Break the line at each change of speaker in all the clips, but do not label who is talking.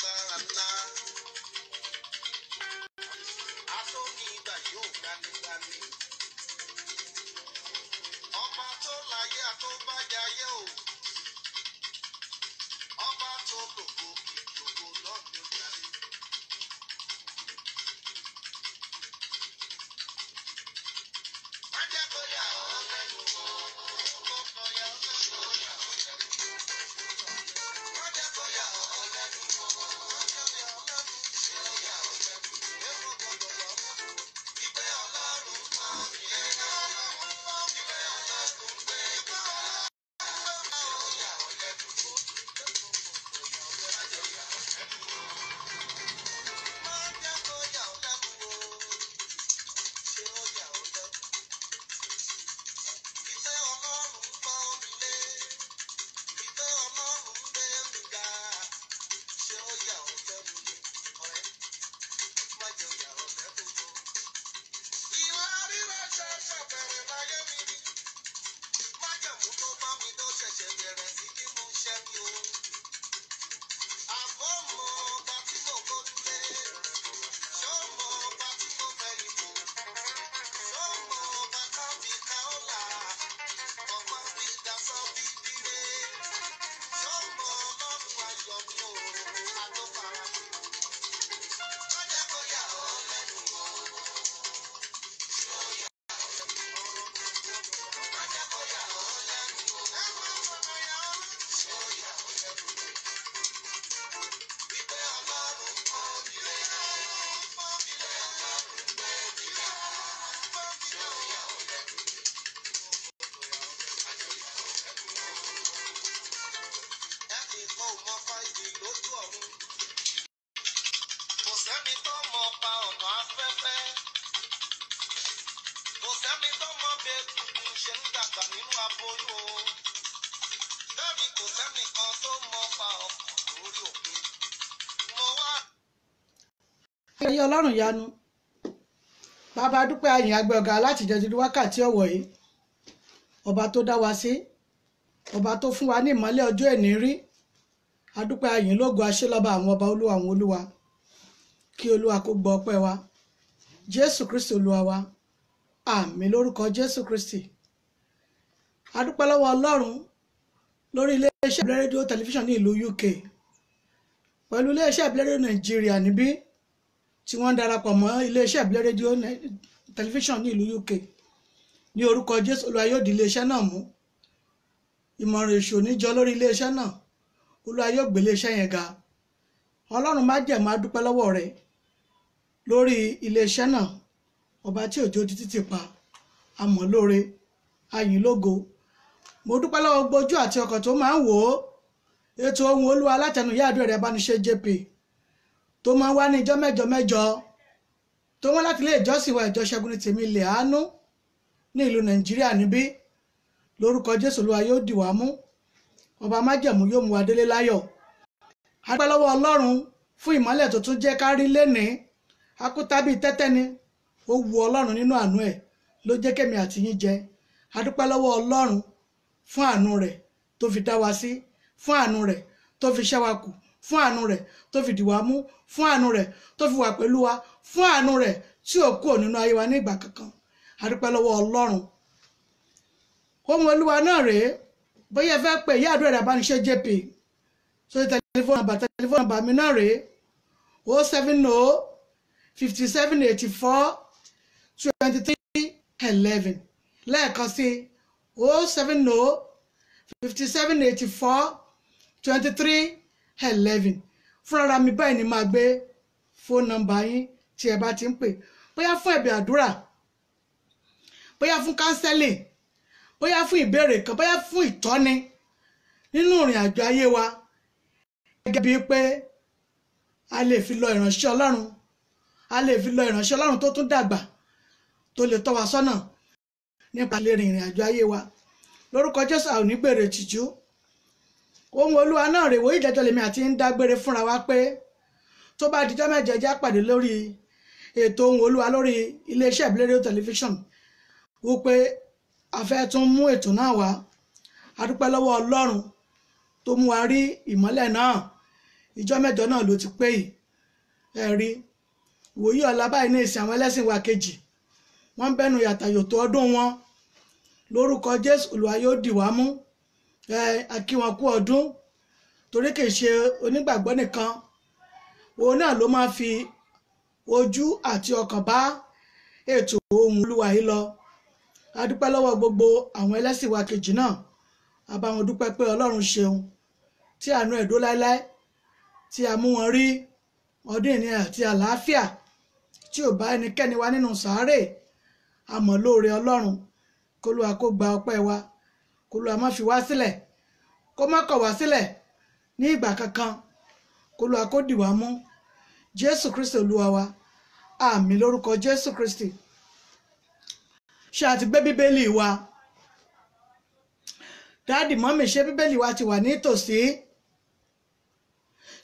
Alágbára ńlá. Atóni ìgbà yóò gbanigbani. Ọba tó láyé àtóbájáyé o. Ọba tó lògo kìkì ògo lọ́ọ̀ni ó darí. Má jẹ́ kó yà ọ́ lẹ́nu o. Kó yà ọ́ lẹ́nu o. Má jẹ́ kó yà ọ́ lẹ́nu o. Má jẹ́ kó yà ọ́ lẹ́nu. Ṣé ó yà ọ́ lẹ́nu? Èkó gbọ́dọ̀ yà ọ́ lẹ́nu. Ìpè Ọlọ́run pọ́n mi lé. Ìpè Ọlọ́run gbé mi ga. Ṣé ó yà ọ́ lẹ́nu? Má jẹ́ kó yà ọ́ lẹ́nu o. Má jẹ́ kó yà ọ́ lẹ́nu o. Ṣé ó yà ọ́ lẹ́nu? Ìfẹ́ Ọlọ́run pọ́n mi lé. Ìfẹ́ Ọlọ́run gbé mi ga. Ṣé ó yà ọ́ lẹ́nu ni? Ọ̀rẹ́, má jẹ́ ó yà ọ́ lẹ́nu o. Ìwà rírọ̀ ṣẹ̀ṣẹ̀ bẹ̀rẹ̀ láyé mi ni. Májẹ̀mú tó bá mi tó ṣẹ̀ṣẹ̀ bẹ̀rẹ̀ sí ní mú ṣẹ́ mi o. Àbọ̀ mọ ọba tí mo gbójúlé. Ṣó mọ ọba tí mo fẹ̀yìn bò? Ṣó mọ ọba kan fi ká ọ̀la? Ọba fi dasọ́ fi dire. Ṣó mọ Ọlọ́run ayọ̀ mi o? Àtọ́fara mi. Má jẹ́ kó yà ọ́ lẹ́nu o. Ṣó yà ọ́ lẹ́nu? Má jẹ́ kó yà ọ́ lẹ́nu o. Ṣó yà ọ́ lẹ́nu? Ìpè Ọlọ́run pọ́n mi lé. Ìpè Ọlọ́run gbé mi ga. Ṣó yà ọ́ lẹ́nu? Ẹnì kan ò mọ fáìlì lójú ọ̀run. Kò sẹ́ni tó mọ pa ọ̀nà afẹ́fẹ́. Kò sẹ́ni tó mọ bí egungun ṣe ń dàgbà nínú aboyún o. Bẹ́ẹ̀ni kò sẹ́ni kan tó mọ pa ọkàn lórí òkun. Mo wá
Ayé Ọlọ́run yanu. Bàbá, dúpẹ́, àyìn, àgbẹ̀ ọ̀gá láti jẹ́ dídí wákàtí ọ̀wọ̀ yìí. Ọba tó dá wa sí, ọba tó fún wa ní ìmọ́lẹ̀ ọjọ́ ẹ̀ní rí. Adúpẹ́, àyìn lógo, aṣẹ́lọ́ba àwọn ọba, olúwa àwọn olúwa. Kí Olúwa kó gbọ́ ọpẹ́ wa. Jésù Kristi Olúwa wa. Àmín lórúkọ Jésù Kristi. Adúpẹ́ lọ́wọ́ Ọlọ́run lórí iléeṣẹ́ ìbílẹ̀ rédíò tẹlifíṣàn ní ìlú UK pẹ̀lú iléeṣẹ́ ìbílẹ̀ rédíò Nàìjíríà níbí tí wọ́n ń darapọ̀ mọ́ iléeṣẹ́ ìbílẹ̀ rédíò tẹlifíṣàn ní ìlú UK. Ní orúkọ Jésù, Olúwa yóò di iléeṣẹ́ náà mú. Ìmọ̀ràn èṣù ò ní jọ lórí iléeṣẹ́ náà. Olúwa yóò gbé iléeṣẹ́ yẹn ga. Ọlọ́run májẹ̀mú, a dúpẹ́ lọ́wọ́ rẹ̀ lórí iléeṣẹ́ náà. Ọba tí òjò di títì pa, àmọ́ lóore, ayìn lógo. Mo dúpẹ́ lọ́wọ́ gbójú àti ọkàn tó máa ń wò ó. Ètò Ohùn Olúwa látẹnu ìyá àdúrà rẹ̀ Abániṣe JP tó máa ń wá ní ìjọ mẹ́jọ mẹ́jọ, tó wọ́n láti ilé ìjọsìn wa, Ìjọ Ṣẹ́gun ní Tèmi Ilẹ̀ Àánú ní ìlú Nàìjíríà níbí. Lórúkọ Jésù, Olúwa yóò dì wá mú. Ọba májẹ̀mú yóò mú wa délé láyọ̀. A dúpẹ́ lọ́wọ́ Ọlọ́run fún ìmọ́lẹ̀ tó tún jẹ́ ká rí lénìí. Akúta bíi tẹ́tẹ́ ni ó wu Ọlọ́run nínú àánú ẹ̀ ló jẹ́ kémi àti yín jẹ. A dúpẹ́ lọ́wọ́ Ọlọ́run fún àánú rẹ̀ tó fi dá wa sí, fún àánú rẹ̀ tó fi ṣẹ́ wa kù, fún àánú rẹ̀ tó fi dì wá mú, fún àánú rẹ̀ tó fi wà pẹ̀lú wa, fún àánú rẹ̀ tí ò kúrò nínú ayé wa ní ìgbà kankan. A dúpẹ́ lọ́wọ́ Ọlọ́run. Ohùn Olúwa náà rèé. Bóyá ẹ fẹ́ pè ìyá àdúrà rẹ̀ Abániṣe JP sórí tẹlifóònù nọ́mbà mi náà rèé: 070 5784 2311. Lẹ́ẹ̀kan sí, 070 5784 2311. Fúnra mi báyìí ni máa gbé fóònù nọ́mbà yín tí ẹ bá ti ń pè, bóyá fún ẹ̀bẹ̀ àdúrà, bóyá fún counselling, bóyá fún ìbéèrè kan, bóyá fún ìtọ́ni nínú ìrìn àjò ayé wa, gẹ́gẹ́ bíi pé a lè fi lọ ìránṣẹ́ Ọlọ́run, a lè fi lọ ìránṣẹ́ Ọlọ́run tó tún dàgbà tó lè tọ́ wa sọ́nà nípa lè rìn ìrìn àjò ayé wa. Lórúkọ Jésù, a ò ní gbèrè tìjú. Ohùn Olúwa náà rèé. Wòye ìjẹjọ lèmi àti ń dágbére fúnra wa pé tó bá dijọ́ mẹ́jọ, jẹ́ pàdé lórí ètò Ohùn Olúwa lórí iléeṣẹ́ ìbílẹ̀ rédíò tẹlifíṣàn, wípé a fẹ́ tún mú ètò náà wá. A dúpẹ́ lọ́wọ́ Ọlọ́run tó mú wa rí ìmọ́lẹ̀ náà. Ìjọ mẹ́jọ náà ló ti pé yìí. Ẹ rí ìwòyí ọ̀la báyìí ní ìsìn àwọn ẹlẹ́sìn wa kejì, wọ́n ń bẹ́nu yàtàyòtò ọdún wọn. Lórúkọ Jésù, Olúwa yóò dì wá mú. Ẹ a kí wọn kú ọdún, torí kì í ṣe onígbàgbọ́ nìkan, òun náà ló máa fi ojú àti ọkàn bá ètò ohun Olúwa yìí lọ. A dúpẹ́ lọ́wọ́ gbogbo àwọn ẹlẹ́sìn wa kejì náà. A bá wọn dúpẹ́ pé Ọlọ́run ṣeun tí àánú ẹ̀ dó láéláé, tí a mú wọn rí ọdún ìní àti àlàáfíà, tí ò bá ẹnikẹ́ni wa nínú sàárè. A mọ̀ lóore Ọlọ́run. K'Olúwa kó gba ọpẹ́ wa, k'Olúwa má fi wá sílẹ̀, kó má kọ̀ wá sílẹ̀ ní ìgbà kankan, k'Olúwa kó dì wá mú. Jésù Kristi Olúwa wa, àmín lórúkọ Jésù Kristi. Ṣé a ti gbé Bíbélì wa? Dáàdì, mọ́mì, ṣé Bíbélì wa ti wà ní tòsí?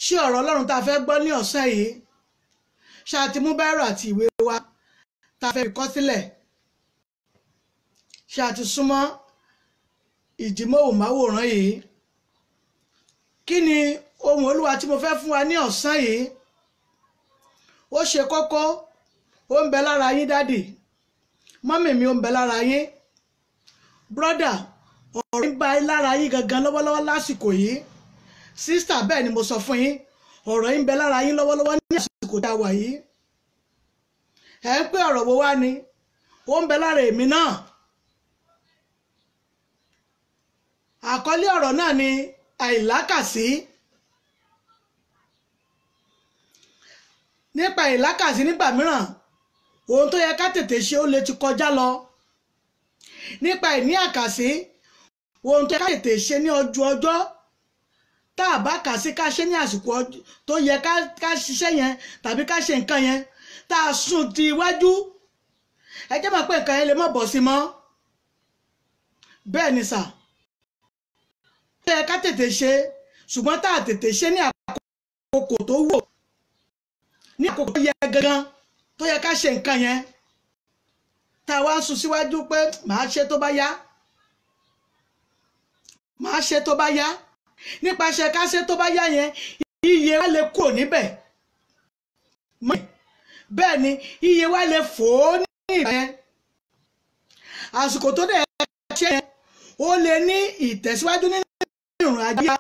Ṣé ọ̀rọ̀ Ọlọ́run tá a fẹ́ gbọ́ ní ọ̀sán yìí, ṣé a ti mú báírò àti ìwé wa tá a fẹ́ fi kọ sílẹ̀? Ṣé a ti súnmọ́ ìdímọ̀wòmáwòrán yìí? Kí ni ohun Olúwa tí mo fẹ́ fún wa ní ọ̀sán yìí? Ó ṣe kókó, ó ń bẹ lára yín dádì, mọ́mì mi, ó ń bẹ lára yín brọ́dà, ọ̀rọ̀ ń bá lára yín gangan lọ́wọ́lọ́wọ́ lásìkò yìí. Sísítà, bẹ́ẹ̀ ni mo sọ fún yín, ọ̀rọ̀ yín ń bẹ lára yín lọ́wọ́lọ́wọ́ ní àsìkò tá a wà yìí. Ẹ ń pé ọ̀rọ̀ wo wá ni ó ń bẹ lára èmi náà? Àkọlé ọ̀rọ̀ náà ni àìlákàsí. Nípa ìlákàsí, nígbà mìíràn ohun tó yẹ ká tètè ṣe ó lè ti kọjá lọ. Nípa ìní àkàsí, ohun tó yẹ ká tètè ṣe ní ọjọ́ ọjọ́ tá a bá kà sí ká ṣe ní àsìkò tó yẹ ká ṣiṣẹ́ yẹn tàbí ká ṣe nǹkan yẹn, tá a sún ti iwájú, ẹ jẹ́ mọ̀ pé nǹkan yẹn lè má bọ̀ sí mọ́. Bẹ́ẹ̀ ni sà, tó yẹ ká tètè ṣe ṣùgbọ́n tá a tètè ṣe ní àkókò tó wò, ní àkókò tó yẹ gangan tó yẹ ká ṣe nǹkan yẹn, tá a wá ń sún síwájú pé màá ṣe tó bá yá, màá ṣe tó bá yá. Nípasẹ̀ ká ṣe tó bá yá yẹn, iye wa lè kúrò níbẹ̀. Bẹ́ẹ̀ ni iye wa lè fò ó ní ìgbà yẹn. Àsìkò tó dẹ̀ ṣe yẹn, ó lè ní ìtẹ̀síwájú nínú ìrìn àjò yá.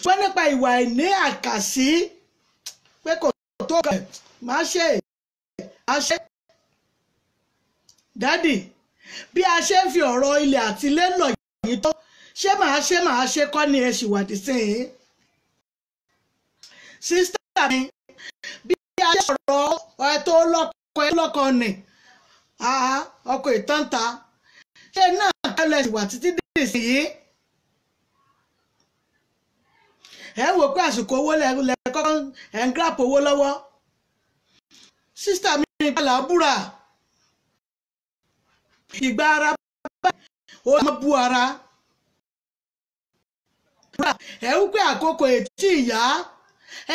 Ṣùgbọ́n nípa ìwà ìní àkàsí pé kò tó kẹ̀, máa ṣe, máa ṣe. Dádì, bí a ṣe ń fi ọ̀rọ̀ ilẹ̀ àti ilé lọ̀ yìí tó, ṣé màá ṣe màá ṣe kọ́ ni ẹ ṣì wà dí sí i? Sísítà mi, bí a ṣe sọ̀rọ̀ ẹ tó lọ́kọ ẹ lọ́kọ nì, ọkọ ìtànta, ṣé náà kálẹ̀ ṣì wà títí dì sí yìí? Ẹ wò pé àsìkò owó lẹ kọ́kọ́ ẹ̀ ń gíràpù owó lọ́wọ́. Sísítà mi, ìgbà làbúrà, ìgbà ara báyìí ó máa bu ara. Ẹ ń pé àkókò ètí ìyá,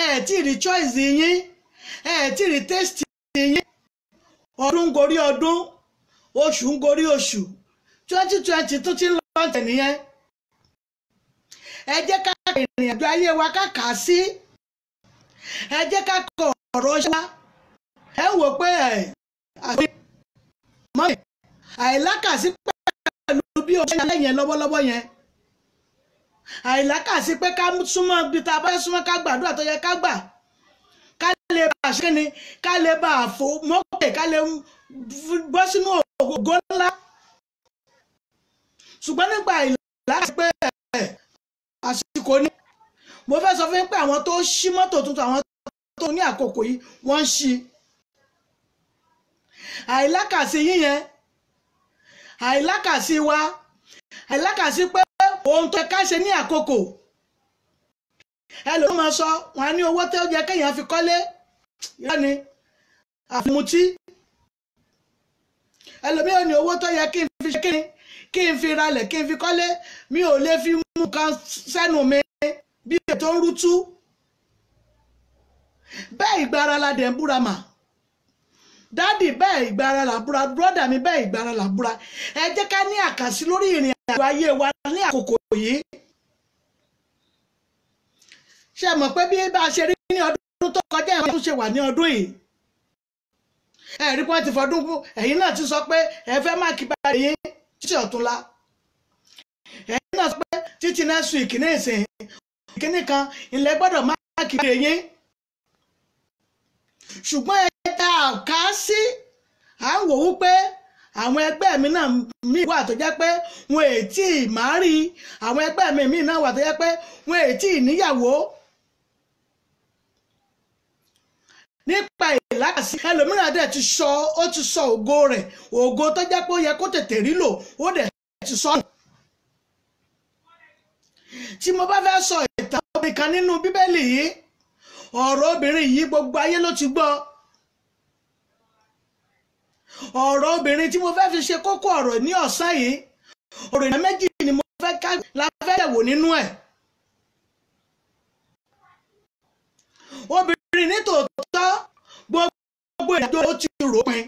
ẹ tí ì rí choice yín, ẹ tí ì rí taste yín. Ọdún ń gorí ọdún, oṣù ń gorí oṣù, 2020 tún ti ń lọ tẹ̀ nìyẹn. Ẹ jẹ́ ká ìrìn àjò ayé wa ká kà á sí. Ẹ jẹ́ ká kọ ọ̀rọ̀ ṣe wa. Ẹ wò pé ẹ àti mọ́mì àìlákàsí pẹ̀lú bí o ṣe ń yẹn lọ́wọ́lọ́wọ́ yẹn, àìlákàsí pé ká súnmọ́ bí tá a bá súnmọ́, ká gbàdúrà tó yẹ ká gbà, ká lè bá a ṣe ni, ká lè bá a fò mọ́kè, ká lè bọ́ sínú ògo ńlá. Ṣùgbọ́n nípa àìlákàsí pé àsìkò ni mo fẹ́ sọ fún yín pé àwọn tó ṣí mọ́tò tuntun, àwọn tó ní àkókò yìí, wọ́n ń ṣí. Àìlákàsí yín yẹn, àìlákàsí wa, àìlákàsí pé ohun tó yẹ ká ṣe ní àkókò. Ẹlòmíràn máa sọ wọn á ní owó tó yẹ kéèyàn fi kọ́lé, irọ́ ni, àfimutí. Ẹlòmíràn ní owó tó yẹ kí n fi ṣe kíni, kí n fi ralẹ̀, kí n fi kọ́lé, mi ò lè fi mú kan sẹ́nu mi bí ètò ń rútú. Bẹ́ẹ̀ ìgbára la dẹ̀ ń búra mà. Dádì, bẹ́ẹ̀ ìgbára là ń búra. Brọ́dà mi, bẹ́ẹ̀ ìgbára là ń búra. Ẹ jẹ́ ká ní àkàsí lórí ìrìn àjò ayé wa ní àkókò yìí. Ṣé ẹ mọ̀ pé bí bá a ṣe rí ní ọdún tó kọjá ẹ̀ tún ṣe wà ní ọdún yìí? Ẹ rí pé wọ́n ti fọdún kú, ẹ̀yin náà ti sọ pé ẹ fẹ́ má kí bá yín títí ọ̀túnla. Ẹ̀yin náà sọ pé títí next week ní ìsìn ìkíní kan ilẹ̀ gbọ́dọ̀ má kí bá yín. Ṣùgbọ́n ẹ ta àká sí à ń wò wípé àwọn ẹgbẹ́ mi náà mi wà tó jẹ́ pé wọn è tí ì máa rí, àwọn ẹgbẹ́ mi mi náà wà tó jẹ́ pé wọn è tí ì níyàwó. Nípa ìlàkàsí ẹlòmíràn dẹ̀ ti sọ, ó ti sọ ògo rẹ̀, ògo tó jẹ́ pé ó yẹ kó tètè rí lò, ó dẹ̀ ti sọ nù. Tí mo bá fẹ́ sọ ìtàn obìnrin kan nínú Bíbélì yìí, ọ̀rọ̀ obìnrin yìí gbogbo ayé ló ti gbọ́. Ọ̀rọ̀ obìnrin tí mo fẹ́ fi ṣe kókó ọ̀rọ̀ ní ọ̀sán yìí, ọ̀rọ̀ ìyá méjì ni mo fẹ́ ká la fẹ́ yẹ̀wò nínú ẹ̀. Obìnrin nítòótọ́ gbogbo ìrìnàjò ó ti rò ó pin.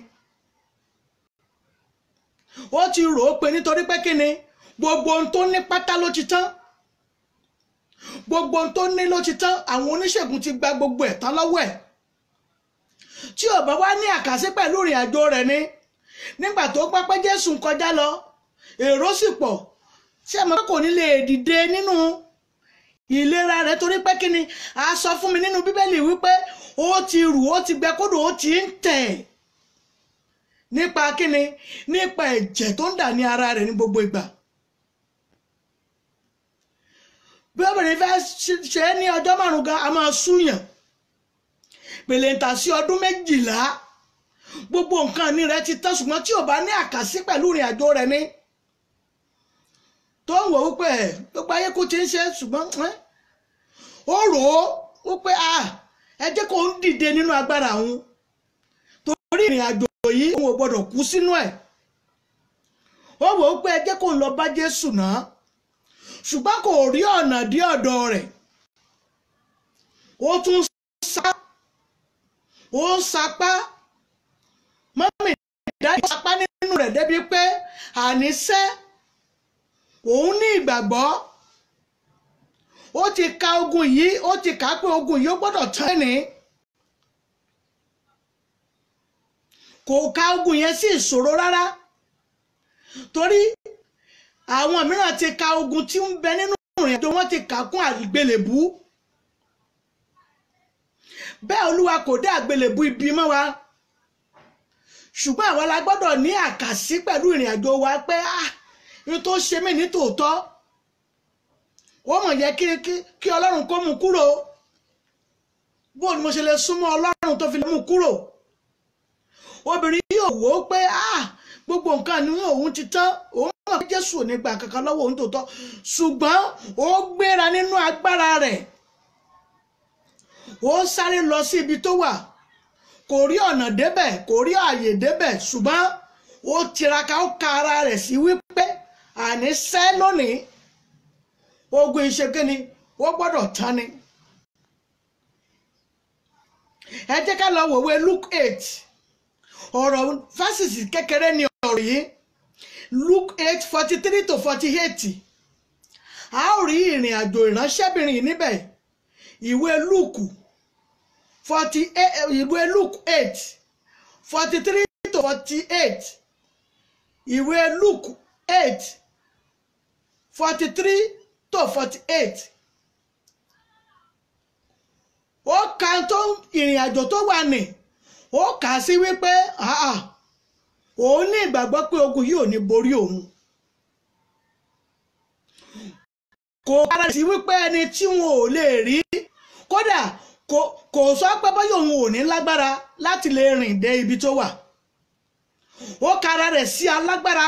Ó ti rò ó pin nítorí pé kí ni gbogbo ohun tó ní pátá ló ti tán. Gbogbo ohun tó ní ló ti tán, àwọn oníṣègùn ti gba gbogbo ẹ̀ tán lọ́wọ́ ẹ̀. Tí ò bá wá ní àkàsí pẹ̀lú ìrìn àjò rẹ̀ ni, nígbà tó gbọ́ pé Jésù ń kọjá lọ, èrò sì pọ̀, ṣé ẹ mọ̀ pé kò ní lè dìde nínú ìlera rẹ̀ torí pé kí ni a sọ fún mi nínú Bíbélì wípé ó ti rù, ó ti gbẹ, kódò ó ti ń tẹ̀ nípa kí ni, nípa ẹ̀jẹ̀ tó ń dà ní ara rẹ̀ ní gbogbo ìgbà. Bí obìnrin fẹ́ ṣe é ní ọjọ́ márùn-ún gan, a máa súyàn pèlèǹtà sí ọdún 12, gbogbo nǹkan ní rẹ̀ ti tán, ṣùgbọ́n tí ò bá ní àkàsí pẹ̀lú ìrìn àjò rẹ̀ ni tó ń wò wípé gbogbo ayé kú ti ń ṣe, ṣùgbọ́n ó rò ó wípé ẹ jẹ́ kó ń dìde nínú agbára òun, torí ìrìn àjò yìí òun ò gbọdọ̀ kú sínú ẹ̀. Ó wò ó pé ẹ jẹ́ kó ń lọ bá Jésù náà, ṣùgbọ́n kò rí ọ̀nà dé ọ̀dọ̀ rẹ̀. Ó tún sá, ó ń sapá, mọ́mì dájú sapá nínú rẹ̀ débi pé àníṣe òun ní ìgbàgbọ́. Ó ti ka ogun yìí, ó ti kà á pé ogun yìí ó gbọ́dọ̀ tán ní. Kò ka ogun yẹn sí ìṣòro rárá, torí àwọn mìíràn ti ka ogun tí ń bẹ nínú ìrìn àjò wọn ti kà kún àgbélébú. Bẹ́ẹ̀ Olúwa kò dé àgbélébú ibi mọ́ wa, ṣùgbọ́n àwa la gbọ́dọ̀ ní àkàsí pẹ̀lú ìrìn àjò wa pé n tó ṣe mí ní tòótọ́, ó mọ̀ yẹ kí Ọlọ́run kó mú kúrò. Bó ni mo ṣe lè súnmọ́ Ọlọ́run tó fi lè mú kúrò? Obìnrin yóò wò ó pé gbogbo nǹkan ni òun ti tán, òun mọ̀ pé Jésù ò ní gbà kankan lọ́wọ́ òun tòótọ́, ṣùgbọ́n ó gbéra nínú agbára rẹ̀, ó sáré lọ sí ibi tó wà, kò rí ọ̀nà débẹ̀, kò rí àyè débẹ̀, ṣùgbọ́n ó tiraka, ó ka ara rẹ̀ sí wípé àníṣe lónìí ogun ìṣèkéni ó gbọ́dọ̀ tán ni. Ẹ jẹ́ ká lọ wòwe Luke 8, ọ̀rọ̀ fásitì kékeré ni ọ̀rọ̀ yìí, Luke 8:43 to 48. A ó rí ìrìn àjò ìránṣẹ́bìnrin yìí níbẹ̀. Ìwé Luke 48, ìwé Luke 8:43 to 48, ìwé Luke 8:43 to 48. Ó ka tó ìrìn àjò tó wà ní, ó kà á sí wípé òun ní ìgbàgbọ́ pé ogun yìí ò ní borí òun. Kò kára sí wípé ẹni tí wọn ò lè rí, kódà kò sọ pé bóyá òun ò ní lágbára láti lè rìn dé ibi tó wà. Ó kára rẹ̀ sí alágbára,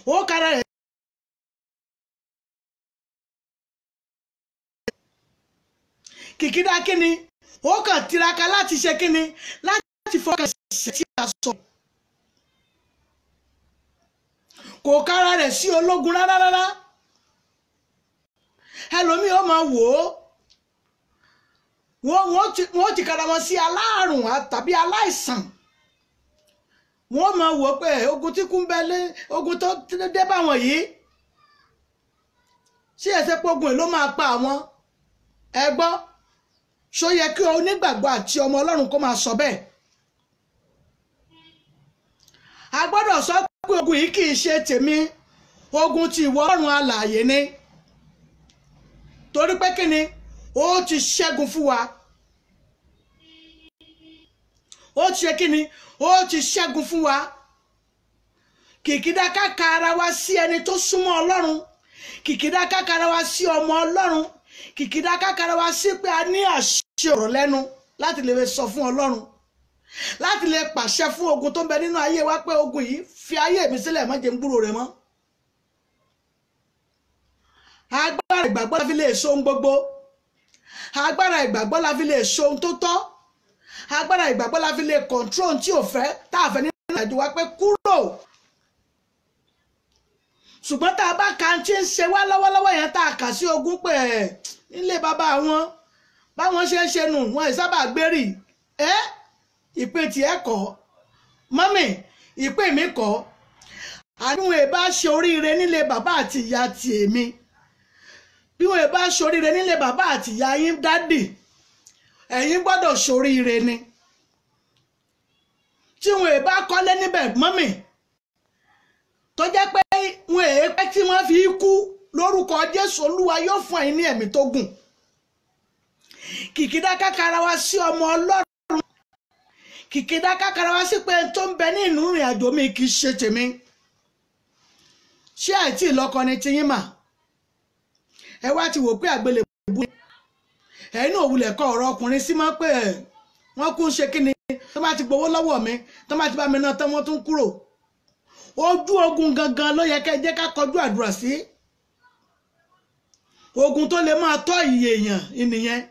ó kára rẹ̀ kìkìdá kíni, ó kàn tiraka láti ṣe kíni, láti fọkàn sí tí a sọ. Kò kára rẹ̀ sí ológun rárá rárá. Ẹlòmíì ó máa wò ó, wọ́n ti kára wọn sí aláàrùn tàbí aláìsàn. Wọ́n máa wò ó pé ogun tí kún bẹ́lẹ́, ogun tó dé bá wọn yìí, ṣé ẹsẹ̀ pé ogun yìí ló máa pa àwọn? Ẹ gbọ́, ṣó yẹ kí onígbàgbọ́ àti ọmọ Ọlọ́run kó máa sọ bẹ́ẹ̀? A gbọ́dọ̀ sọ pé ogun yìí kì í ṣe tèmi, ogun ti ìwọ Ọlọ́run alààyè ni. Torí pé kí ni? Ó ti ṣẹ́gun fún wa. Ó ti ṣe kí ni? Ó ti ṣẹ́gun fún wa. Kìkìdá ká ka ara wa sí ẹni tó súnmọ́ Ọlọ́run, kìkìdá ká ka ara wa sí ọmọ Ọlọ́run, kìkìdá ká ka ara wa sí pé a ní àṣẹ ọ̀rọ̀ lẹ́nu láti lè sọ fún Ọlọ́run, láti lè pàṣẹ fún ogun tó ń bẹ nínú ayé wa pé ogun yìí fi ayé mi sílẹ̀, má jẹ́ n gbúrò rẹ̀ mọ́. Agbára ìgbàgbọ́ la fi lè so ohun gbogbo. Agbára ìgbàgbọ́ la fi lè so ohun tó tọ́. Agbára ìgbàgbọ́ la fi lè control ohun tí ò fẹ́ tá a fẹ́ nínú àjò wa pé kúrò. Ṣùgbọ́n tá a bá ka tí ń ṣe wá lọ́wọ́lọ́wọ́ yẹn, tá a kà sí ogun pé nílé bàbá wọn báwọn ṣe ń ṣe nù, wọn ì sábà gbérì. Ẹ́ ìpè tiẹ̀ kọ́, mọ́mì, ìpè mi kọ́. Àdúgbò ẹ̀ bá ṣe oríire nílé bàbá àti ìyá ti èmi, bí wọn bá ṣoríire nílé bàbá àti ìyá yín dádì, ẹ̀yin gbọ́dọ̀ ṣoríire ni. Tí wọn bá kọ́lé níbẹ̀ mọ́mì, tó jẹ́ pé wọn èé pẹ́ tí wọ́n fi kú, lórúkọ Jésù Olúwa yóò fún ẹ̀yin ní ẹ̀mí tó gùn. Kìkìdá kákàrà wa sí ọmọ Ọlọ́run, kìkìdá kákàrà wa sí pé tó ń bẹ ní inú ìrìn àjò mi kì í ṣe tèmi. Ṣé àìtí ìlọ́kọ ni tiyín mà? Ẹ wá ti wò pé àgbélébùú ẹ̀yin náà wulẹ̀ kọ ọ̀rọ̀ ọkùnrin sí máa pé wọ́n kún ṣe kí ni, tó bá ti gbowó lọ́wọ́ mi, tó bá ti bá mi náà tán, wọ́n tún kúrò. Ojú ogun gangan ló yẹ kẹ́ jẹ́ ká kọjú àdúrà sí. Ogun tó lè máa tọ́ ìyè èèyàn nìyẹn.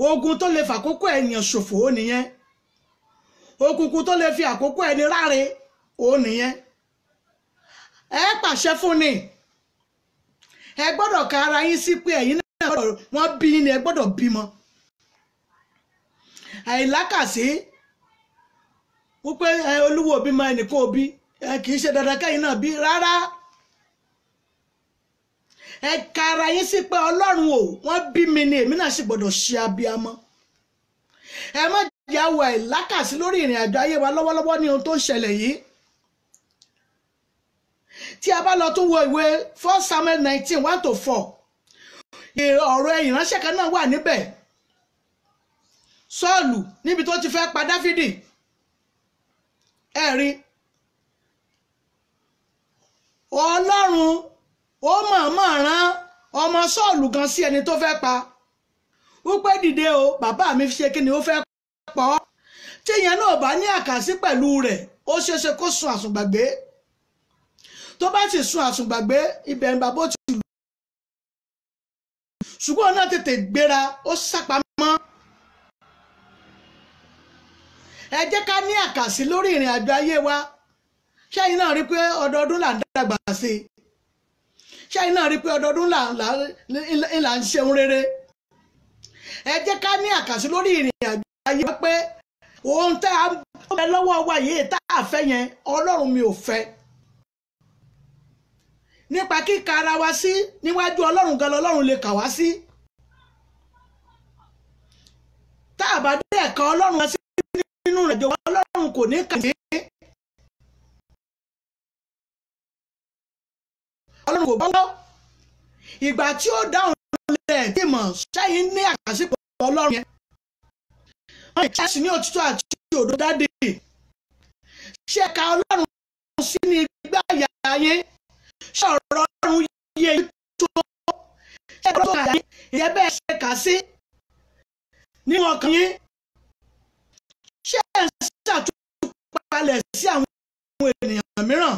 Ogun tó lè fàkókò èèyàn ṣòfò ó nìyẹn. Òkùnkùn tó lè fi àkókò ẹni ráre ó nìyẹn. Ẹ pàṣẹ fún ni. Ẹ gbọ́dọ̀ ka ara yín sí pé ẹ̀yin náà gbọ́dọ̀, wọ́n bí yín ni, ẹ gbọ́dọ̀ bímọ. Àìlákàsí wípé olúwo bímọ, ẹnìkan òbí, kì í ṣe dandan kẹ́yìn náà bí rárá. Ẹ ka ara yín sí pé Ọlọ́run o, wọ́n bí mi ni, èmi náà sì gbọ́dọ̀ ṣe abiyamọ. Ẹ má jẹ́ àwọ̀ àìlákàsí lórí ìrìn àjò ayé wa lọ́wọ́lọ́wọ́ ní ohun tó ń ṣẹlẹ̀ yìí. Tí a bá lọ tún wo ìwé 1 Samuel 19 1-4, ọ̀rọ̀ ìránṣẹ́ kan náà wà níbẹ̀. Sọ́ọ̀lù níbi tó ti fẹ́ pa Dáfídì. Ẹ rí, Ọlọ́run ó mọ̀ọ́mọ̀ rán ọmọ Sọ́ọ̀lù gan sí ẹni tó fẹ́ pa, wípé dìde o, bàbá mi ṣe kí ni, ó fẹ́ pọ̀ ọ́. Tí ìyẹn náà bá ní àkàsí pẹ̀lú rẹ̀, ó ṣeéṣe kó sun àsùngbàgbé. Tó bá sì sun àsùngbàgbé, ibẹ̀ ni bàbá ó ti lù. Ṣùgbọ́n náà tètè gbéra, ó sápamọ́. Ẹ jẹ́ ká ní àkàsí lórí ìrìn àjò ayé wa. Ṣẹ́yìn náà rí pé ọdọọdún là ń dàgbà sí i? Ṣẹ́yìn náà rí pé ọdọọdún là ń ṣeun rere? Ẹ jẹ́ ká ní àkàsí lórí ìrìn àjò ayé wa pé ohun tá a bẹ lọ́wọ́ wa yìí tá a fẹ́ yẹn, Ọlọ́run mi ò fẹ́. Nípa kíka ara wa sí níwájú Ọlọ́run gan lọ́lọ́run lè kà wá sí. Tá a bá dé ẹ̀ka Ọlọ́run wá sí nínú ìrìnàjò wa, Ọlọ́run kò ní kà sí. Ọlọ́run kò gbọ́. Ìgbà tí ó dáhùn lẹ̀ tí mọ̀ sẹ́yìn ní àkàsípò Ọlọ́run yẹn. Wọ́n ṣe sí ní òtítọ́ àti òdodo dáde. Ṣé ẹ̀ka Ọlọ́run sí ní igbá ìyá yín? Ṣé ọ̀rọ̀ Ọlọ́run yé yín tó? Ṣé ọ̀rọ̀ tó kà yín? Ìyẹn bẹ́ẹ̀ ṣe kà sí nínú ọkàn yín. Ṣé ẹ̀ ń ṣàtúpalẹ̀ sí àwọn ènìyàn mìíràn?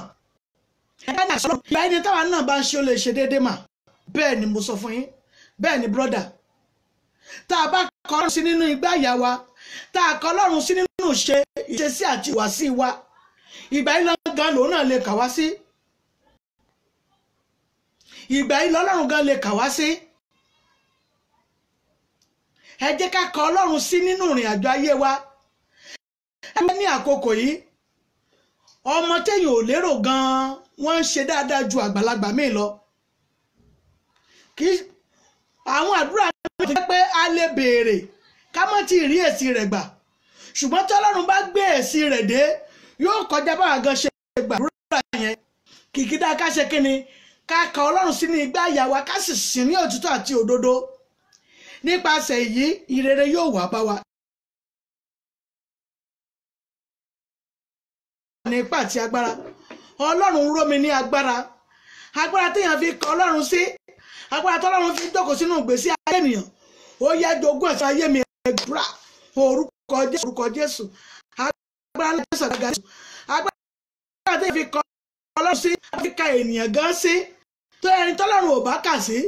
Ẹ̀ka ní àṣọ ìgbà ẹni táwa náà bá ń ṣe ó lè ṣe déédéé mà. Bẹ́ẹ̀ ni mo sọ fún yín. Bẹ́ẹ̀ ni brọ́dà. Tá a bá kọ Ọlọ́run sí nínú igbá ìyá wa, tá a kọ Ọlọ́run sí nínú ìṣe ìṣesí àti ìwàsí wa, ìgbà yìí lọ́gán lòun náà lè kà wá sí. Ìgbà yìí lọ́lọ́run gan lè kà wá sí. Ẹ jẹ́ ká kọ Ọlọ́run sí nínú ìrìn àjò ayé wa. Ẹ ní àkókò yìí, ọmọ téèyàn ò lérò gan-an wọ́n ń ṣe dáadáa ju àgbàlagbà míì lọ. Kì í àwọn àdúrà mìíràn tó jẹ́ pé a lè béèrè ká má ti rí èsì rẹ̀ gbà, ṣùgbọ́n tí Ọlọ́run bá gbé èsì rẹ̀ dé yóò kọjá báwa gan ṣe gbàdúrà yẹn. Kìkìdá ká ṣe kíni, ká ka Ọlọ́run sí ní igbá àyà wa, ká sì sìn ní òtítọ́ àti òdodo. Nípasẹ̀ èyí ìrere yóò wá bá wa. Ní ipá àti agbára Ọlọ́run ró mi ní agbára, agbára téèyàn fi kọ Ọlọ́run sí, agbára tọ́lọ́run fi jókòó sínú ìgbésí ayé ènìyàn. Ó yá jogún ẹ̀sán ayé mi, ẹgbàá orúkọ Jésù, orúkọ Jésù, agbára Jésù, agbára Jésù, agbára téèyàn fi kọ Ọlọ́run sí, fi ka ènìyàn gan sí, tó ẹni tọ́lọ́run ò bá kà sí,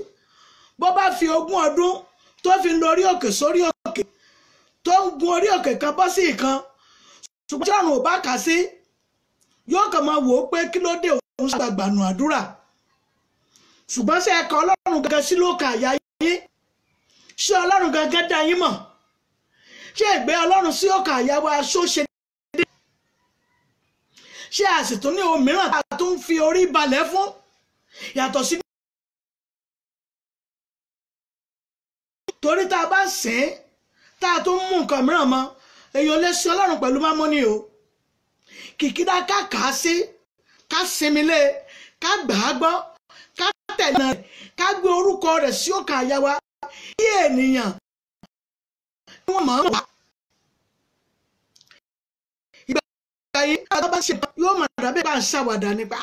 bó bá fi ogún ọdún tó fi ń lọ orí òkè sórí òkè, tó ń gun orí òkè kan bọ́ sí ìkan, ṣùgbọ́n tọ́lọ́run ò bá kà sí, yóò kàn máa wò ó pé kí ló dé òun ṣàgbàgbànú àdúrà. Ṣùgbọ́n ṣé ẹ kọ Ọlọ́run gangan sí ló kà àyà yín? Ṣé Ọlọ́run gangan dá yín mọ̀? Ṣé ìgbé Ọlọ́run sí òkà àyà wa ṣó ṣe dé? Ṣé a sì tún ní ohun mìíràn tá a tún fi orí balẹ̀ fún yàtọ̀ sí? Torí tá a bá sìn ín tá a tún mú nǹkan mìíràn mọ́, èèyàn lè sin Ọlọ́run pẹ̀lú mámọ́ni o. Kìkìdá ká kà á sí, ká sinmi lé, ká gbà á gbọ́, ká tẹ̀lé rẹ̀, ká gbé orúkọ rẹ̀ sí òkà àyà wa, kí ènìyàn kí wọ́n mọ̀ ọ́n wá. Ìgbà yìí a bá ṣe yóò máa dàbí bá ń ṣàwàdà nípa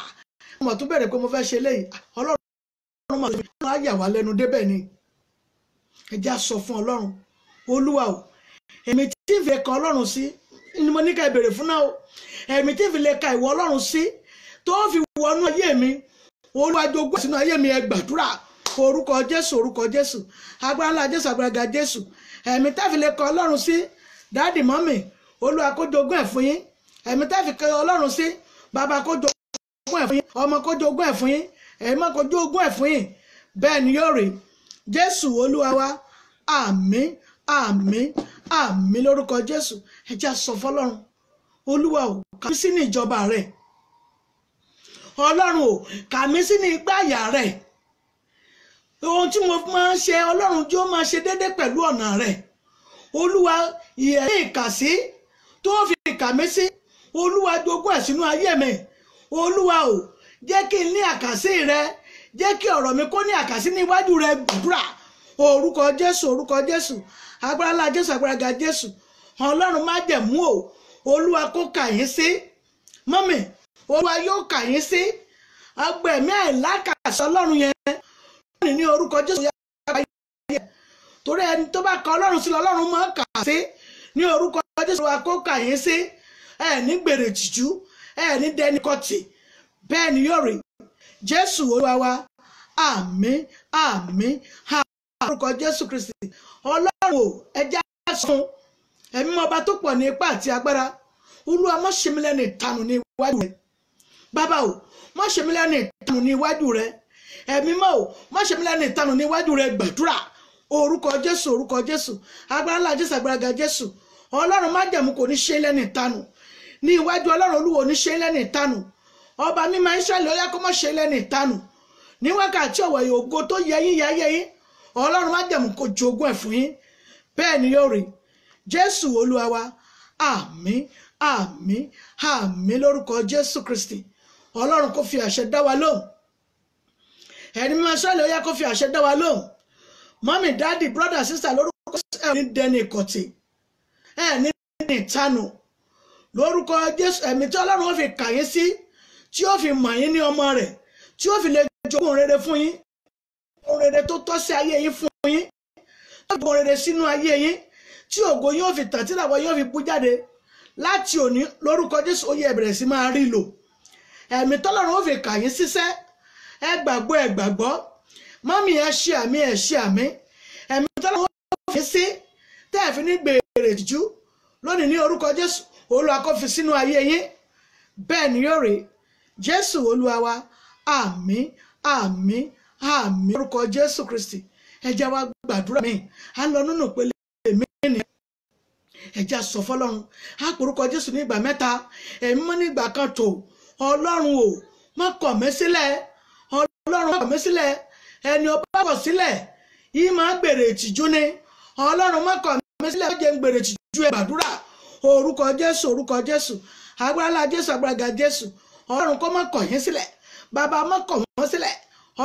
mo tún bẹ̀rẹ̀ pé mo fẹ́ ṣe léyìí, Ọlọ́run mọ̀ sí á yà wá lẹ́nu débẹ̀ ni. Ẹ jẹ́ á sọ fún Ọlọ́run, Olúwa o, èmi tí ń fi kan Ọlọ́run sí ni mo ní ká ìbèrè fún náà o, ẹ̀mí tí ń fi lè ka ìwọ Ọlọ́run sí tó fi wọnú ayé mi, Olúwa jogún sínú ayé mi, ẹ gbàdúrà orúkọ Jésù, orúkọ Jésù, agbára ńlá Jésù, agbára ga Jésù, ẹ̀mí tá fi lè ka Ọlọ́run sí, dáàdì mọ́mì, Olúwa kó jogún ẹ̀ fún yín, ẹ̀mí tá fi ka Ọlọ́run sí, bàbá kó jogún ẹ̀ fún yín, ọmọ kó jogún ẹ̀ fún yín, ẹ̀mí kó jogún ẹ̀ fún yín, bẹ́ẹ̀ ni yóò rí. Jésù Olúwa wa, àmín, àmín, àmín lórúkọ Jésù. Ẹ jẹ́ á sọ fọ́lọ́run, Olúwa o, kà mí sínú ìjọba rẹ̀, Ọlọ́run o, kà mí sínú igbá àyà rẹ̀. Ohun tí mo máa ń ṣe, Ọlọ́run jọ̀ọ́ máa ṣe déédé pẹ̀lú ọ̀nà rẹ̀. Olúwa, ìyẹn ìkàsí tó fi kà mí sí, Olúwa jogún ẹ̀ sínú ayé mi. Olúwa o, jẹ́ kí n ní àkàsí rẹ, jẹ́ kí ọ̀rọ̀ mi kó ní àkàsí níwájú rẹ. Gbàdúrà orúkọ Jésù, orúkọ Jésù, agbára ńlá Jésù, agbára ga Jésù, Ọlọ́run májẹ̀mú o, Olúwa kó kà yín sí, mọ́mì, Olúwa yóò kà yín sí, agbẹ̀mí àìlákàsí Ọlọ́run yẹn ní orúkọ Jésù yára yẹ, torí ẹni tó bá ka Ọlọ́run sí Ọlọ́run máa kà sí ní orúkọ Jésù. Olúwa kó kà yín sí, ẹ ní gbèrè tìjú, ẹ ní dẹni kọtì, bẹ́ẹ̀ ni yóò rí. Jésù Olúwa wa, àmín, àmín, orúkọ Jésù Kristi. Ọlọ́run o, ẹ jẹ́ á sọ fún ẹ̀mí ọba tó pọ̀ ní ipá àti agbára, Olúwa má ṣe mí lẹ́nu ìtanù ní iwájú rẹ, bàbá o, má ṣe mí lẹ́nu ìtanù ní iwájú rẹ, ẹ̀mí mọ́ o, má ṣe mí lẹ́nu ìtanù ní iwájú rẹ. Gbàdúrà orúkọ Jésù, orúkọ Jésù, agbára ńlá Jésù, agbára ga Jésù, Ọlọ́run májẹ̀mú kò ní ṣe lẹ́nu ìtanù ní iwájú Ọlọ́run. Olúwa ò ní ṣe lẹ́nu ìtanù, ọba mímọ́ Ísírẹ́lì ó yá kó má ṣe lẹ́nu ìtanù ní wákàtí ọ̀wọ̀ yìí. Ògo tó yẹ yín yẹ ayé yín, Ọlọ́run májẹ̀mú kò jogún ẹ̀ fún yín, bẹ́ẹ̀ ni yóò rí. Jésù Olúwa wa, àmín, àmín, àmín lórúkọ Jésù Kristi. Ọlọ́run kò fi àṣẹ dá wa lóhùn, ẹni mímọ́ Ísírẹ́lì ó yá kó fi àṣẹ dá wa lóhùn. Mọ́mì, dáàdì, brọ́dà, sísà, lórúkọ ẹ̀ ní dẹni ìkọ̀tì, ẹ̀ ní dẹni ìtanù lórúkọ Jésù. Ẹ̀mí tí Ọlọ́run ó fi kà yín sí, tí ó fi mọ̀ yín ní ọmọ rẹ̀, tí ó fi lè jogún rere fún yín, ohun rere tó tọ́ sí ayé yín fún yín, tó fi jogún rere sínú ayé yín, tí ògo yóò fi tàn, tí làwọn yóò fi bú jáde láti òní lórúkọ Jésù. Ó yẹ ẹ bẹ̀rẹ̀ sí máa rí lò. Ẹ̀mí tọ́lọ́run ó fi kà yín síṣẹ́, ẹ gbàgbọ́, ẹ gbàgbọ́, mọ́mì, ẹ ṣe àmì, ẹ ṣe àmì. Ẹ̀mí tọ́lọ́run ó fi sí tẹ́ ẹ fi ní gbèrè jù lónìí ní orúkọ Jésù. Olúwa kó fi sínú ayé yín, bẹ́ẹ̀ ni yóò rí. Jésù Olúwa wa, àmín, àmín, àmín orúkọ Jésù Kristi. Ẹ jẹ́ wá gbàdúrà mi, à ń lọ nínú ìpele mi ni. Ẹ jẹ́ á sọ fọ́lọ́run, á porúkọ Jésù ní ìgbà mẹ́ta, ẹ̀mí mọ́ ní ìgbà kan tó. Ọlọ́run o, má kọ̀ mí sílẹ̀, Ọlọ́run má kọ̀ mí sílẹ̀, ẹni ọba kọ̀ sílẹ̀ Yìí máa gbèrè ìtìjú ni. Ọlọ́run má kọ̀ mí sílẹ̀, má jẹ́ ń gbèrè ìtìjú. Ẹ gbàdúrà. Orúkọ Jésù, orúkọ Jésù, agbára ńlá Jésù, agbára ga Jésù. Ọlọ́run kó má kọ̀ yín sílẹ̀, bàbá má kọ̀ wọ́n sílẹ̀,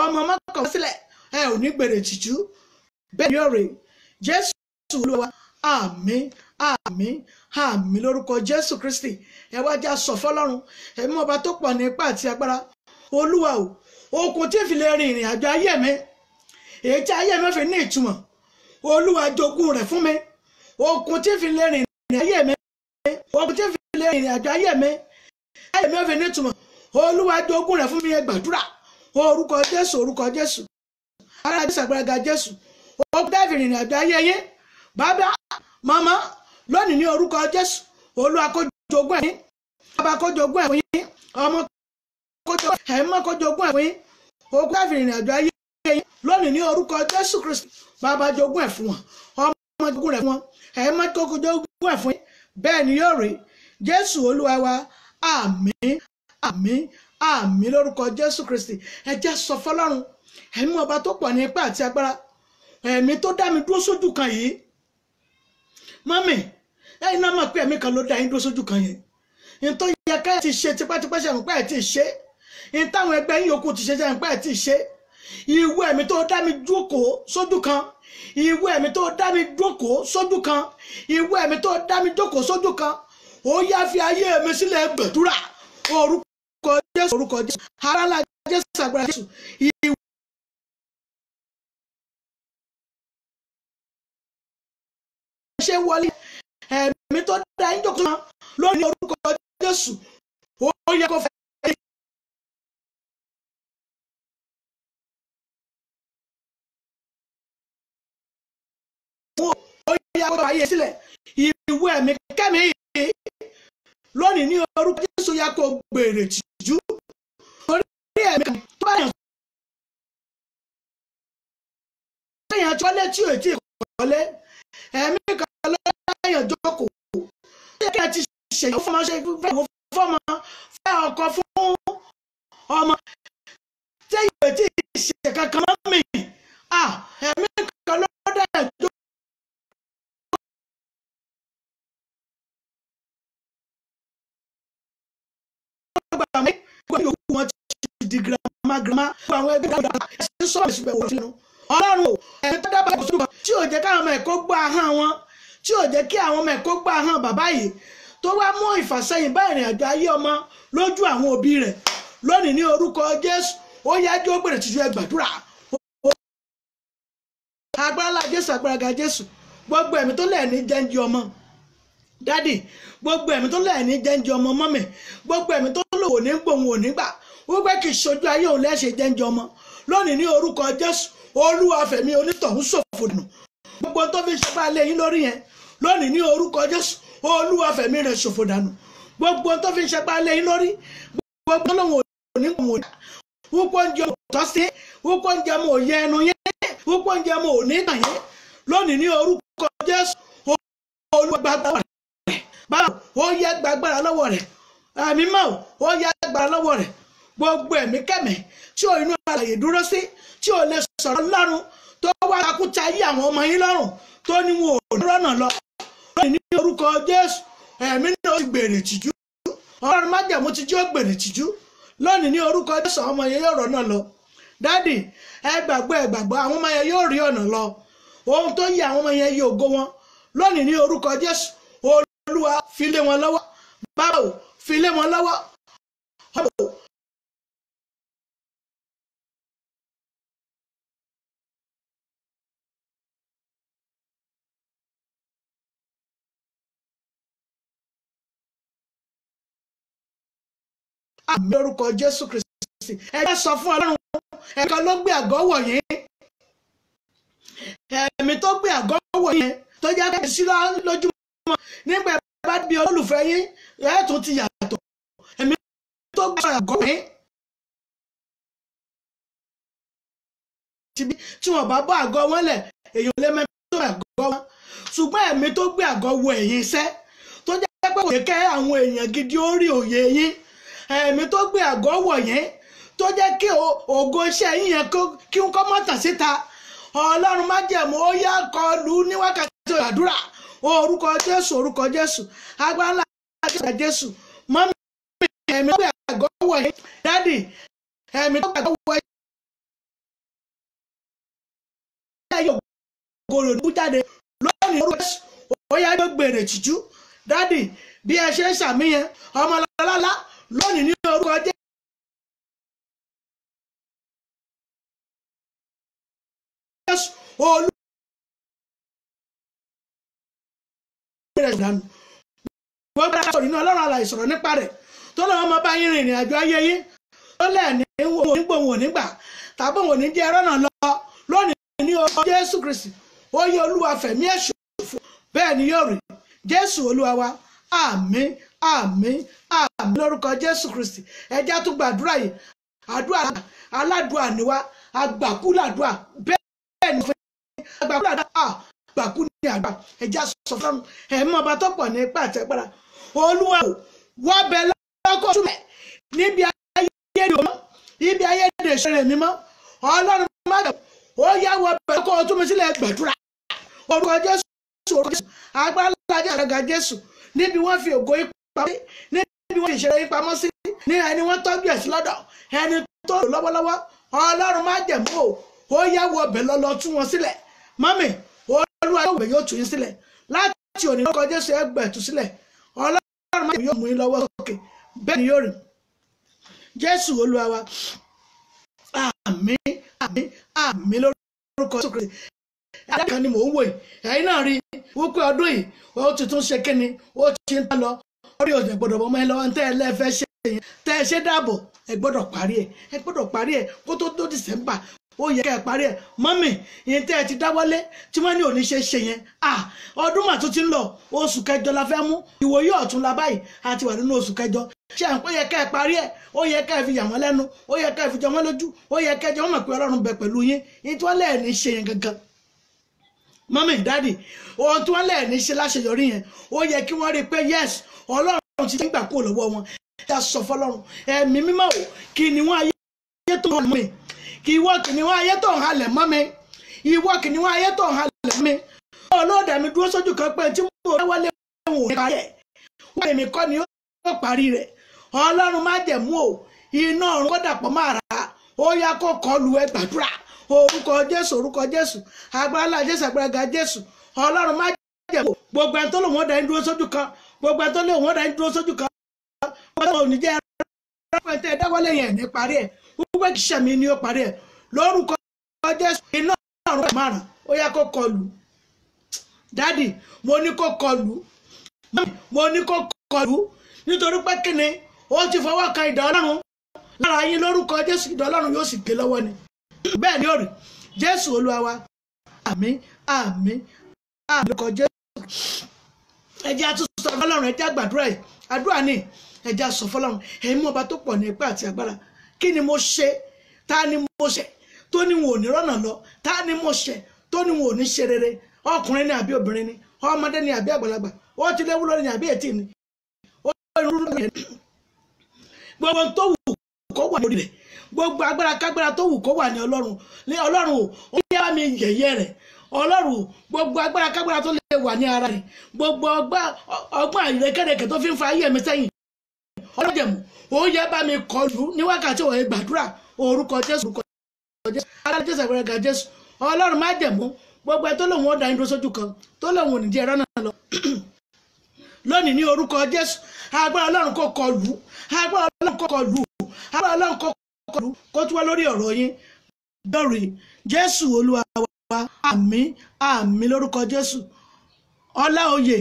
ọmọ má kọ̀ wọ́n sílẹ̀. Ẹ ò ní gbèrè ìtìjú. Bẹ́ẹ̀ ni ó rè. Jésù Olúwa. Àmín, àmín, àmín lórúkọ Jésù Kristi. Ẹ wá já sọ fọ́lọ́run, ẹ̀mí ọba tó pọ̀ ní ipá àti agbára. Olúwa o, okùn tí fi lè rin ìrìn àjò ayé mi, èyí tí ayé mi fi ní ìtumọ̀, Olúwa jogún rẹ̀ fún mi. Okùn tí fi lè rin ìrìn ayé mi, okùn tí fi lè rin ìrìn àjò ayé mi, ayé mi fi ní ìtumọ̀, Olúwa jogún rẹ̀ fún mi. Ẹ gbàdúrà. Orúkọ Jésù, orúkọ Jésù, agbára Jésù, agbára ga Jésù. Okùn tí fi rìn ìrìn àjò ayé yín, bàbá, màmá, lónìí ní orúkọ Jésù, Olúwa kó jogún ẹ̀ yín, bàbá kó jogún ẹ̀ fún yín, ọmọ kó jogún ẹ̀, ẹ̀mọ́ kó jogún ẹ̀ fún yín. Okùn tí fi rìn ìrìn àjò ayé yín lónìí ní orúkọ Jésù Kristi, bàbá jogún ẹ̀ fún wọn, ọmọ jogún rẹ̀ fún wọn, ẹ̀mọ́ jogún ẹ̀ fún yín. Bẹ́ẹ̀ ni yóò rí. Jésù Olúwa wa. Àmín, àmín, àmín lórúkọ Jésù Kristi. Ẹ jẹ́ sọ fọ́lọ́run, ẹ̀mí ọba tó pọ̀ ní ipá àti agbára, ẹ̀mí tó dá mi dúró sójú kan yìí. Mọ́mì, ẹ̀yin náà mọ̀ pé ẹ̀mí kan ló dá yín dúró sójú kan yẹn. Ní tó yẹ ká ẹ ti ṣe tipátipá ṣe àmì pé ẹ ti ṣe. Ní táwọn ẹgbẹ́ yín yòókù ti ṣe ṣe àmì pé ẹ ti ṣe. Ìwé ẹ̀mí tó dá mi jókòó sójú kan, ìwé ẹ̀mí tó dá mi jókòó sójú kan, ìwé ẹ̀mí tó dá mi jókòó sójú kan, ó yá fi ayé mi sílẹ̀. Gbàdúrà. Orúkọ Jésù, orúkọ Jésù, agbára ńlá Jésù, agbára Jésù. Ìwé ṣe wọlé ẹ̀mí tó dá yín jókòó kan lónìí orúkọ Jésù, ó yẹ kó fẹ́. Ó yá kó fàyè sílẹ̀. Ìwé ẹ̀mí kẹ́mi yìí lónìí ní orúkọ Jésù, yá kó gbèrè tìjú. Torí ẹ̀mí kan tó bá yàn yàn tó lé tí ò tí kọ́lé, ẹ̀mí kan ló yàn jókòó. Ó yẹ kí ẹ ti ṣèyàwó fọmọ, ṣe fẹ́ fọmọ, fẹ́ ọkọ fún ọmọ tí yóò tí ì ṣe kankan mọ́ mi. Ẹ̀mí kan ló dá yàn jókòó. Gbà mí gbogbo yòókù wọn ti di girama girama, gbogbo àwọn ẹgbẹ́ ìgbà ẹ̀sìn sọ̀rọ̀ ìṣùgbẹ́ wò sínú. Ọlọ́run o, ẹ̀mí tó dábàá kò tí ò jẹ́ káwọn ọmọ ẹ̀kọ́ gbọ́ ahọ́n wọn, tí ò jẹ́ kí àwọn ọmọ ẹ̀kọ́ gbọ́ ahọ́n bàbá yìí, tó wá mú ìfàsẹ́yìn bá ìrìn àjò ayé ọmọ lójú àwọn òbí rẹ̀ lónìí ní orúkọ Jésù, ó yá jó gbèrè tìjú. Ẹ gbàdúrà. Agbára ńlá Jésù, agbára ga Jésù. Gbogbo ẹ̀mí tó lẹ̀ ní jẹ́ńjì ọmọ dádì, gbogbo ẹ̀mí tó lẹ̀ ní jẹ́ńjì ọmọ mọ́mì, gbogbo ẹ̀mí tó lò ní gbòhùn òní gbà wípé kì í ṣojú ayé òun lẹ́ṣẹ̀ jẹ́ńjì ọmọ lónìí ní orúkọ Jésù, Olúwa fẹ̀mí onítọ̀hún ṣòfò nù. Gbogbo tó fi ṣe bá lé yín lórí yẹn lónìí ní orúkọ Jésù, Olúwa fẹ̀mí rẹ̀ ṣòfò dànù. Gbogbo tó fi ṣe bá lé yín lórí, gbogbo lòun òní gbòhùn òní wípé oúnjẹ mò tọ́ sí, wípé oúnjẹ mò yẹ ẹnu yẹn, wípé oúnjẹ mò ní kàn yẹn lónìí ní orúkọ Jésù, Olúwa gbàgbára rẹ̀. Báwo ó yẹ gbàgbára lọ́wọ́ rẹ̀, ẹ̀mí mọ́ ó yẹ gbàgbára lọ́wọ́ rẹ̀. Gbogbo ẹ̀mí kẹ́mí tí ò inú àlàyé dúró sí, tí ò lè sọ̀rọ̀ lọ́rùn, tó wá takúta yí àwọn ọmọ yín lọ́rùn, tó ní wọn ò rọ́nà lọ lónìí ní orúkọ Jésù, ẹ̀mí náà ó ti gbèrè tìjú. Ọlọ́run májẹ̀mú ti jí ó gbèrè tìjú lónìí ní orúkọ Jésù, àwọn ọmọ yẹn yóò rọ́nà lọ. Dádì, ẹ gbàgbọ́, ẹ gbàgbọ́, àwọn ọmọ yẹn yóò rí ọ̀nà lọ. Ohun tó yẹ àwọn ọmọ yẹn yí ògo wọn lónìí ní orúkọ Jésù, Olúwa fi lé wọn lọ́wọ́. Báwo fi lé wọn lọ́wọ́. Àmì orúkọ Jésù Kristi. Ẹ jẹ́ sọ fún Ọlọ́run, ẹ̀ka ló gbé àgọ́ wọ̀ yín, ẹ̀mí tó gbé àgọ́ wọ̀ yín tó jẹ́ pé sí lójúmọ́ nígbà bá bí olólùfẹ́ yín ẹ̀ tún ti yàtọ̀, ẹ̀mí tó gbé àgọ́ wọ̀ yín tí wọ́n bá bọ́ àgọ́ wọn lẹ̀ èèyàn lé mẹ́ta tó àgọ́ wọn, ṣùgbọ́n ẹ̀mí tó gbé àgọ́ wọ ẹ̀yìn iṣẹ́ tó jẹ́ pé kò yẹ kẹ́ àwọn èèyàn gidi ó rí òye yín, ẹ̀mí tó gbé àgọ́ wọ̀ yẹn tó jẹ́ kí ògo iṣẹ́ yín yẹn kí n kọ́ mọ́ tàn síta, Ọlọ́run májẹ̀mú ó yá kọlù ní wákàtí àdúrà. Orúkọ Jésù, orúkọ Jésù, agbára ńlá Jésù. Mọ́mí, ẹ̀mí tó gbé àgọ́ wọ̀ yín, dádì, ẹ̀mí tó gbé àgọ́ wọ̀ yín, yóò gòrò ní jáde lónìí orúkọ Jésù, ó yá yóò gbèrè tìjú. Dádì, bí ẹ ṣe ń ṣàmìyàn ọmọlọ́lá lónìí ní orúkọ Jésù, olú rẹ̀ dànù. Gbogbo ara sọ̀rọ̀ nínú Ọlọ́run alààyè sọ̀rọ̀ nípa rẹ̀ tó lọ́wọ́ máa bá yín rìnrìn àjò ayé yín, tó lẹ́ẹ̀ni wò ní gbòǹwò nígbà tàbí òun ní jẹ́ ẹ̀rọ náà lọ lónìí ní orúkọ Jésù Kristi. Ó yẹ Olúwa fẹ̀mí ẹ̀ṣọ́ fún, bẹ́ẹ̀ ni yóò rí. Jésù Olúwa wa, àmín, àmín, àmín lórúkọ Jésù Kristi. Ẹjẹ́ á tún gbàdúrà yìí. Àdúrà aládùà ni wá, àgbàkúlàdùà, bẹ́ẹ̀ ni àgbàkúlàdùà, àgbàkú ní àgbà. Ẹjẹ́ á sọ fún ẹ̀mí ọba tó pọ̀ ní ipá àti agbára. Olúwa o, wá bẹ lọ́kọ̀ túmẹ̀ níbi ayé dè mọ́, ibi ayé dè ṣẹlẹ̀ mímọ́. Ọlọ́run má dẹ̀, ó yá wọ bẹ lọ́kọ̀ túmẹ̀ sílẹ̀ gbàdúrà. Orúkọ Jésù, orúkọ Jésù, agbára ńlá Jésù, àgbà Jésù, níbi wọ́n fi ògo yín pamọ́ sí, níbi wọ́n fi ìṣẹ̀lẹ̀ yín pamọ́ sí, ní ẹni wọ́n tọ́jú ẹ̀ sí lọ́dọ̀, ẹni tó lò lọ́wọ́lọ́wọ́. Ọlọ́run má jẹ̀mú o, ó yá wọ bẹ̀ lọ́lọ́ tú wọn sílẹ̀. Mọ́mì, Olúwa yóò wẹ̀ yóò tú yín sílẹ̀. Láti òní lórúkọ Jésù ẹ gbà tú sílẹ̀. Ọlọ́run má jẹ̀mú yóò mú yín lọ́wọ́ sókè, bẹ́ẹ̀ ni yóò rìn. Jésù Olúwa wa, àmín, àmín, àmín lórúkọ Jésù Kristi. Adákan ni mò ń wò yìí, ẹ̀yin náà rí wípé ọdún yìí ó ti tún ṣe kíni, ó ti ń tán lọ. Orí òjò gbọ́dọ̀ bọ́ mọ́ ẹ lọ́wọ́ tẹ́ ẹ lẹ́fẹ́ ṣe yẹn, tẹ́ ẹ ṣe dáàbò, ẹ gbọ́dọ̀ parí ẹ, ẹ gbọ́dọ̀ parí ẹ kó tó tó December. Ó yẹ kẹ́ ẹ parí ẹ. Mọ́mì, ìyẹn tẹ́ ẹ ti dáwọ́lé tí wọ́n ní òní ṣe ṣe yẹn, ọdún mà tún ti ń lọ, oṣù kẹjọ la fẹ́ mú, ìwòye ọ̀tún la báyìí, a ti wà nínú oṣù kẹjọ. Ṣé à ń pé yẹ kẹ́ ẹ parí ẹ, ó yẹ kẹ́ ẹ fi yà wọ́n lẹ́nu, ó yẹ kẹ́ ẹ fi jọ wọ́n lójú, ó yẹ kẹ́ ẹ jọ wọ́n mọ̀ pé Ọlọ́run bẹ pẹ̀lú yín. Ìyẹn tí wọ́n lẹ́ẹ̀ ní ṣe yẹn gangan, mọ́mì, dádì, ohun tí wọ́n lẹ́ẹ̀ ní ṣe láṣeyọrí yẹn, ó yẹ kí wọ́n rí i pé yes, Ọlọ́run ti ń gbà kúrò lọ́wọ́ wọn. Ẹ sọ fọlọ́run, ẹ̀mí mímọ́ o, kìnìún ayé tó ń halẹ̀ mọ́ mi, ìwọ kìnìún ayé tó ń halẹ̀ mọ́ mi, ìwọ kìnìún ayé tó ń halẹ̀ mọ́ mi. Ọlọ́dà mi dúró sójú kan pé tí mo wọlé òun ò ní parí ẹ̀, wọ́n èmi kọ́ ni ó parí rẹ̀. Ọlọ́run má jẹ̀mú o, iná ọ̀run kó dàpọ̀ máa rà á, ó yá kó kọlù ẹ gbàdúrà. Orúkọ Jésù, orúkọ Jésù, agbára ńlá Jésù, agbára ga Jésù. Ọlọ́run má jẹ̀mú o, gbogbo ẹni tó lòun ó dá yín dúró sójú kan, gbogbo ẹni tó lòun ó dá yín dúró sójú kan, gbogbo ẹni tó ní jẹ́ ẹ̀rọ tẹ́ ẹ dáwọ́lé yẹn ní parí ẹ̀, gbogbo ìṣẹ́ mi ni ó parí ẹ̀. Lórúkọ Jésù, iná ọ̀run márùn-ún ó yá kó kọlù. Dádì, mo ní kó kọlù, mo ní kó kọlù, nítorí pé kíni ó ti fọwọ́ kan idà Ọlọ́run lára yín. Lórúkọ Jésù, idà Ọlọ́run yóò sì gé lọ́wọ́ ni, bẹ́ẹ̀ ni ó rí. Jésù Olúwa wa, àmín, àmín, àmín lórúkọ Jésù. Ẹ jẹ́ á tún sọ fọ́lọ́run, ẹ jẹ́ á gbàdúrà yìí, àdúrà ni ẹ jẹ́ á sọ fọ́lọ́run. Ẹ̀yin mú ọba tó pọ̀ ní ipá àti agbára, kí ni mo ṣe? Ta ni mo ṣe tó ní wọn ò ní rọ́nà lọ? Ta ni mo ṣe tó ní wọn ò ní ṣe rere? Ọkùnrin ni àbí obìnrin ni, ọmọdé ni àbí àgbàlagbà, ó ti léwu lórí ni àbí ètí ni, ó gbogbo tó wù kó wà lórí rẹ̀, gbogbo agbára kágbára tó wù kó wà ní Ọlọ́run, ní Ọlọ́run o, ó yá mi yẹ̀yẹ́ rẹ̀. Ọlọ́run o, gbogbo agbára kágbára tó lè wà ní ara rẹ̀, gbogbo ọgbọ́n àìrékèrèkè tó fi ń fa ayé mi sẹ́yìn, Ọlọ́run jẹ̀mú, ó yẹ bá mi kọlù ní wákàtí òye gbàdúrà. Orúkọ Jésù, orúkọ Jésù, agbára Jésù, agbára ga Jésù. Ọlọ́run má jẹ̀mú, gbogbo ẹ tó lòun ó dá yín dúró sójú kan, tó lòun ò ní jẹ́ ẹ̀rọ náà lọ lónìí ní orúkọ Jésù, agbára Ọlọ́run kó kọlù, agbára Ọlọ́run kó kọlù, agbára Ọlọ́run kó kọlù, kó tún wá lórí ọ̀rọ̀ yín lórí. Jésù Olúwa wa, àmín, àmín lórúkọ Jésù. Ọláoyè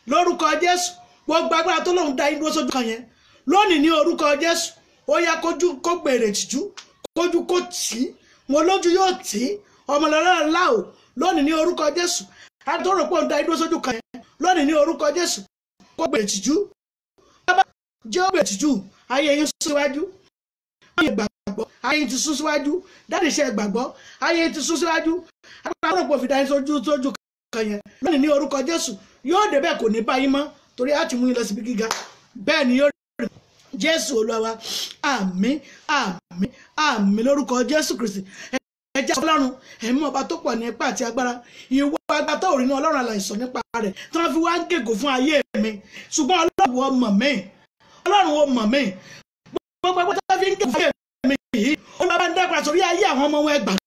lórúkọ Jésù, gbogbo agbára tó lòun dá yín dúró sójú kan yẹn lónìí ní orúkọ Jésù, ó yá kójú kó gbèrè tìjú, kójú kó tì í, mo lójú yóò tì í, ọmọlọ́lá láò lónìí ní orúkọ Jésù. Àtọ́rọ̀ pọ̀ ń dá yín dúró sójú kan yẹn lónìí ní orúkọ Jésù, kó gbèrè tìjú, bàbá jẹ́ ó gbèrè tìjú, ayé yín sún síwájú, ayé gbàgbọ́, ayé yín ti sún síwájú, dáàdì iṣẹ́ gbàgbọ́, ayé yín ti sún síwájú. Agbára pọ̀ fi dá yín sójú kan yẹn lónìí ní orúkọ Jésù, yóò débẹ̀ kò ní bá yín mọ́, torí á ti mú yín lọ síbi gíga, bẹ́ẹ̀ ni yóò rí. Jésù Olúwa wa, àmín, àmín, àmín lórúkọ Jésù Kristi. Ẹja Ọlọ́run ẹ̀mí ọba tó pọ̀ ní ipá àti agbára, ìwọ agbára tó rí ní Ọlọ́run aláìsàn nípa rẹ̀ tí wọ́n fi wá ń gègùn fún ayé mi. Ṣùgbọ́n Ọlọ́run ò mọ̀ mí, Ọlọ́run ò mọ̀ mí. Gbogbo ẹgbẹ́ tó fi ń gègùn fún ayé mi yìí, Olúwa bá ń dẹ́pà sórí ayé àwọn ọmọ wọn ẹgbàá.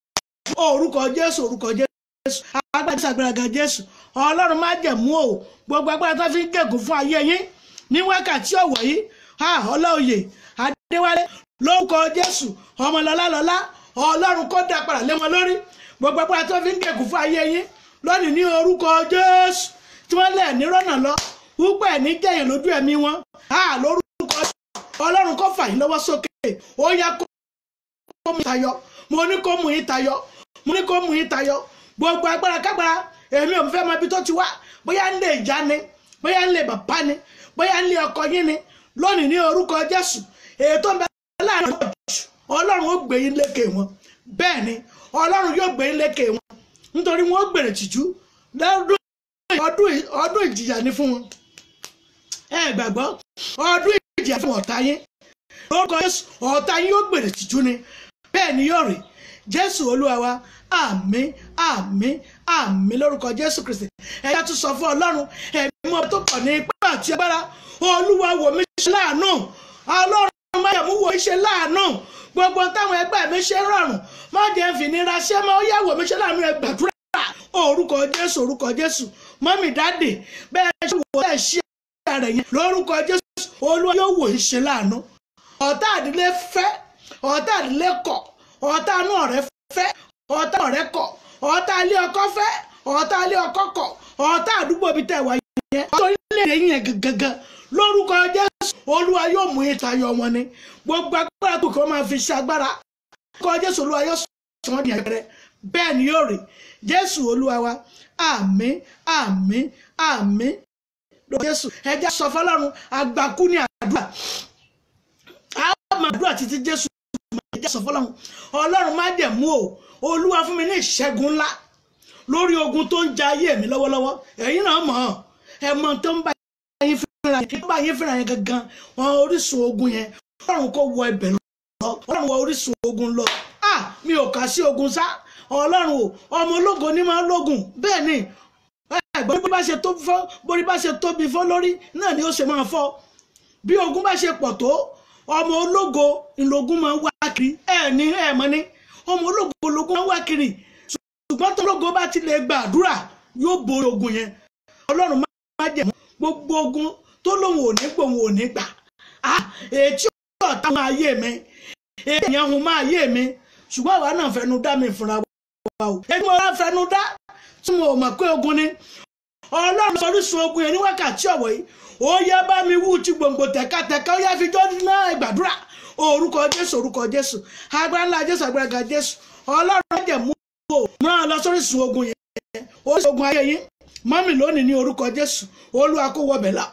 Orúkọ Jésù, orúkọ Jésù, agbára Jésù, agbára Jésù, Ọlọ́run májẹ̀mú o. Gbogbo agbára tó fi ń gègùn fún ayé yín ní wákàtí ọ̀wọ̀ yìí, Ọláoyè Adéwálé, lórúkọ Jésù, ọmọlọ́lá lọ́lá, Ọlọ́run kó dá padà lé wọn lórí. Gbogbo agbára tó fi ń gègùn fún ayé yín lónìí ní orúkọ Jésù, tí wọ́n lẹ̀ ní rọ́nà lọ, wúpẹ́ ní jẹ̀yàn lójú ẹ̀mí wọn, lórúkọ Ọlọ́run kó fà yín lọ́wọ́ sókè. Ó yá kó mú yín tayọ, mo ní kó mú yín tayọ, mo ní kó mú yín tayọ. Gbogbo agbára kágbára, èmi ò fẹ́ mọ ibi tó ti wá, bóyá ń lè ìyá ni, bóyá ń lè bàbá ni, bóyá ń lè ọkọ yín ni, lónìí ní orúkọ Jésù, èyí tó ń bẹ láàrin Ọlọ́run ó gbé yín lékè wọn. Bẹ́ẹ̀ ni Ọlọ́run yóò gbé yín lékè wọn, nítorí wọn ó gbèrè tìjú lọ́dún. Ọdún ìjìyà ni fún wọn. Ẹ gbàgbọ́, ọdún ìjìyà fún ọ̀tá yín lórúkọ Jésù, ọ̀tá yín yóò gbèrè tìjú ni. Bẹ́ẹ̀ ni yóò rí. Jésù Olúwa wa, àmín, àmín, àmín lórúkọ Jésù Kristi. Ẹ̀yà tún sọ fún Ọlọ́run ẹ̀mí mọ́ tó pọ̀ ní ipá àti agbára, Olúwa wò mí ṣe láàánú, Ọlọ́run májẹ̀mú wò mí ṣe láàánú. Gbogbo táwọn ẹgbẹ́ mi ṣe rọrùn, má jẹ́ ń fìnira ṣe mọ́, ó yá wò mí ṣe láàánú. Ẹ gbàdúrà. Orúkọ Jésù, orúkọ Jésù. Mọ́mì dáàdì, bẹ́ẹ̀ ṣe wò ẹ̀ ṣe rẹ̀ yẹn lórúkọ Jésù, Olúwa yóò wò í ṣe láàánú. Ọ̀tá àdílé fẹ́, ọ̀tá àdílé kọ̀, ọ̀tá inú ọ̀rẹ́ fẹ́, ọ̀tá ọ̀rẹ́ kọ̀, ọ̀tá ilé ọkọ fẹ́, ọ̀tá ilé ọkọ kọ̀, ọ̀tá àdúgbò bíi tẹ̀ wá yẹn, ọ̀tá orílẹ̀-èdè yẹn gangan lórúkọ Jésù, Olúwa yóò mú ìtayọ wọn ni. Gbogbo agbára tó kọ́ máa fi ṣe agbára lórúkọ Jésù, Olúwa yóò sọ wọ́n di ẹ̀rẹ́. Bẹ́ẹ̀ ni yóò rí. Jésù Olúwa wa, àmín, àmín, àmín lórúkọ Jésù. Ẹja sọ fọ́lọ́run, àgbàkú ní àdúrà, a máa àdúrà títí Jésù. Ẹja sọ fọ́lọ́run, Ọlọ́run májẹ̀mú o, Olúwa fún mi ní ìṣẹ́gun ńlá lórí ogun tó ń ja ayé mi lọ́wọ́lọ́wọ́. Ẹ̀yin náà mọ̀ ọ́n, ẹ mọ̀ tó ń bá yín fínra yẹn, tó bá yín fínra yẹn gangan, wọn orísun ogun yẹn, Ọlọ́run kò wọ ibẹ̀ lọ, Ọlọ́run wọ orísun ogun lọ. Mi ò kà sí ogun sá, Ọlọ́run o, ọmọ ológo ní máa ń lógun. Bẹ́ẹ̀ ni bórí bá ṣe tóbi fọ́, bórí bá ṣe tóbi fọ́ lórí náà ni ó ṣe máa fọ́. Bí ogun bá ṣe pọ̀ tó, ọmọ ológo ìlógun máa ń wá kiri. Ẹ ní ẹ mọ̀ ni, ọmọ ológo ológun máa ń wá kiri. Ṣùgbọ́n tó ológo bá ti lè gbàdúrà, yóò borí ogun yẹn. Ọlọ́run má jẹ̀ mọ́ gbogbo ogun tó lóun ò ní gbòun ò ní gbà. Ètí ọ̀tá máa yé mi, ètí èèyàn hun máa yé mi. Ṣùgbọ́n àwa náà fẹnu dá mi fúnra wa o. Ètí mo bá fẹnu dá tí mo mọ̀ pé ogun ni, Ọlọ́run sọrísun ogun yẹn ní wákàtí ọ̀wọ̀ yìí. Ó yá bá mi wú ti gbòǹgbò tẹ̀katẹ̀ka, ó yá fi jọ́ náà gbàdúrà. Orúkọ Jésù, orúkọ Jésù, agbára ńlá Jésù, agbára ga Jésù. Ọlọ́run jẹ̀ mú o, rán lọ sórísun ogun yẹn, orísun ogun ayé yín. Mọ́mì lónìí ní orúkọ Jésù, Olúwa kó wọbẹ̀ lọ,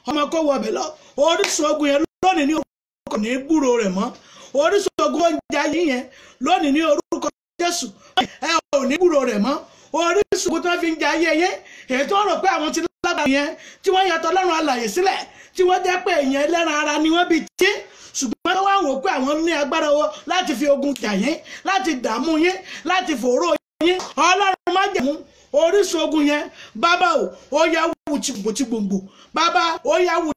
ọmọ kó wọbẹ̀ lọ. Orísun ogun yẹn lónìí ní orúkọ ní gbúrò rẹ̀ mọ́. Orísun ogun oúnjẹ ayé yẹn lónìí ní orúkọ Jésù, ẹ ò ní gbúrò rẹ̀ mọ́. Orísun ogun tó fi ń jẹ ayé yẹn, èyí tó rò pé àwọn ti lágbára yẹn, tí wọ́n yàtọ̀ Ọlọ́run alààyè sílẹ̀, tí wọ́n jẹ́ pé èèyàn ẹlẹ́ran ara ni wọ́n bí tí, ṣùgbọ́n wọ́n wá wò pé àwọn ní agbára wọn láti fi ogun jà yín, láti dààmú yín, láti fòró yín. Ọlọ́run májẹ̀mú orísun ogun yẹn, bàbá o, ó yá wù tí gbòǹgbò tí gbòǹgbò, bàbá ó yá wù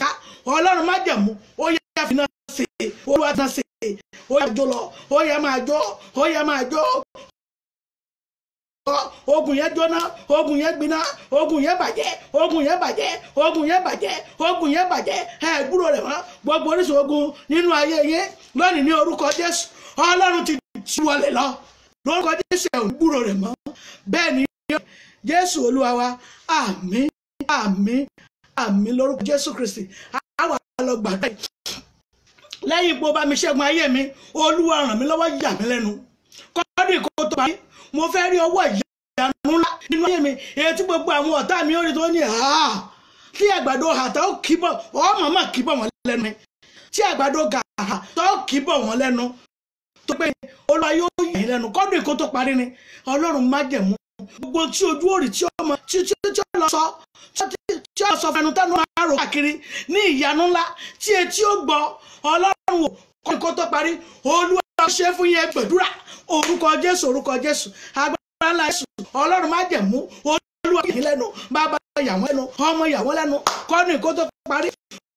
ká. Ọlọ́run májẹ̀mú, ó yá fi náà ṣe, Olúwa náà ṣe, ó yá jó lọ, ó yá máa jó, ó yá máa jó. Ogun yẹn jóná, ogun yẹn gbiná, ogun yẹn bàjẹ́, ogun yẹn bàjẹ́, ogun yẹn bàjẹ́, ogun yẹn bàjẹ́. Ẹ gbúrò rẹ̀ mọ́. Gbogbo orísun ogun nínú ayé yín lónìí ní orúkọ Jésù, Ọlọ́run ti wọlé lọ lórúkọ Jésù, ẹ ò gbúrò rẹ̀ mọ́. Bẹ́ẹ̀ ni Jésù Olúwa wa, àmín, àmín, àmín lórúkọ Jésù Kristi. Àwa lọ gbàdúrà lẹ́yìn ipò bá mi ṣẹ́gun ayé mi, Olúwa ràn mí lọ́wọ́, yà mí lẹ́nu. Kọ́dún ìkó tó parí, mo fẹ́ rí ọwọ́ ìyanu ńlá nínú ayé mi, èyí tí gbogbo àwọn ọ̀tá mi ó rí tó ní tí àgbàdo àtà ó kì bọ̀, ọmọ mà kì bọ̀ wọ́n lẹ́nu, tí àgbàdo gàhà tó kì bọ̀ wọ́n lẹ́nu, tó pé Olúwa yóò yà yín lẹ́nu. Kọ́dún ìkó tó parí ni Ọlọ́run májẹ̀mú gbogbo tí ojú òrì tí ọmọ tí ó lọ sọ tí ó sọ fẹnu tẹnu máa rò káàkiri ní ìyanu ńlá tí etí ó gbọ́. Ọlọ́run ò kọ́dún ìkó tó parí, Olúwa Olúwa ṣe fún yẹn gbẹ̀dúrà. Orúkọ Jésù, orúkọ Jésù, agbára ńlá Jésù, Ọlọ́run májẹ̀mú, Olúwa yà lẹ́nu, bàbá yà wọ́n lẹ́nu, ọmọ yà wọ́n lẹ́nu, kọ́ni kó tó parí.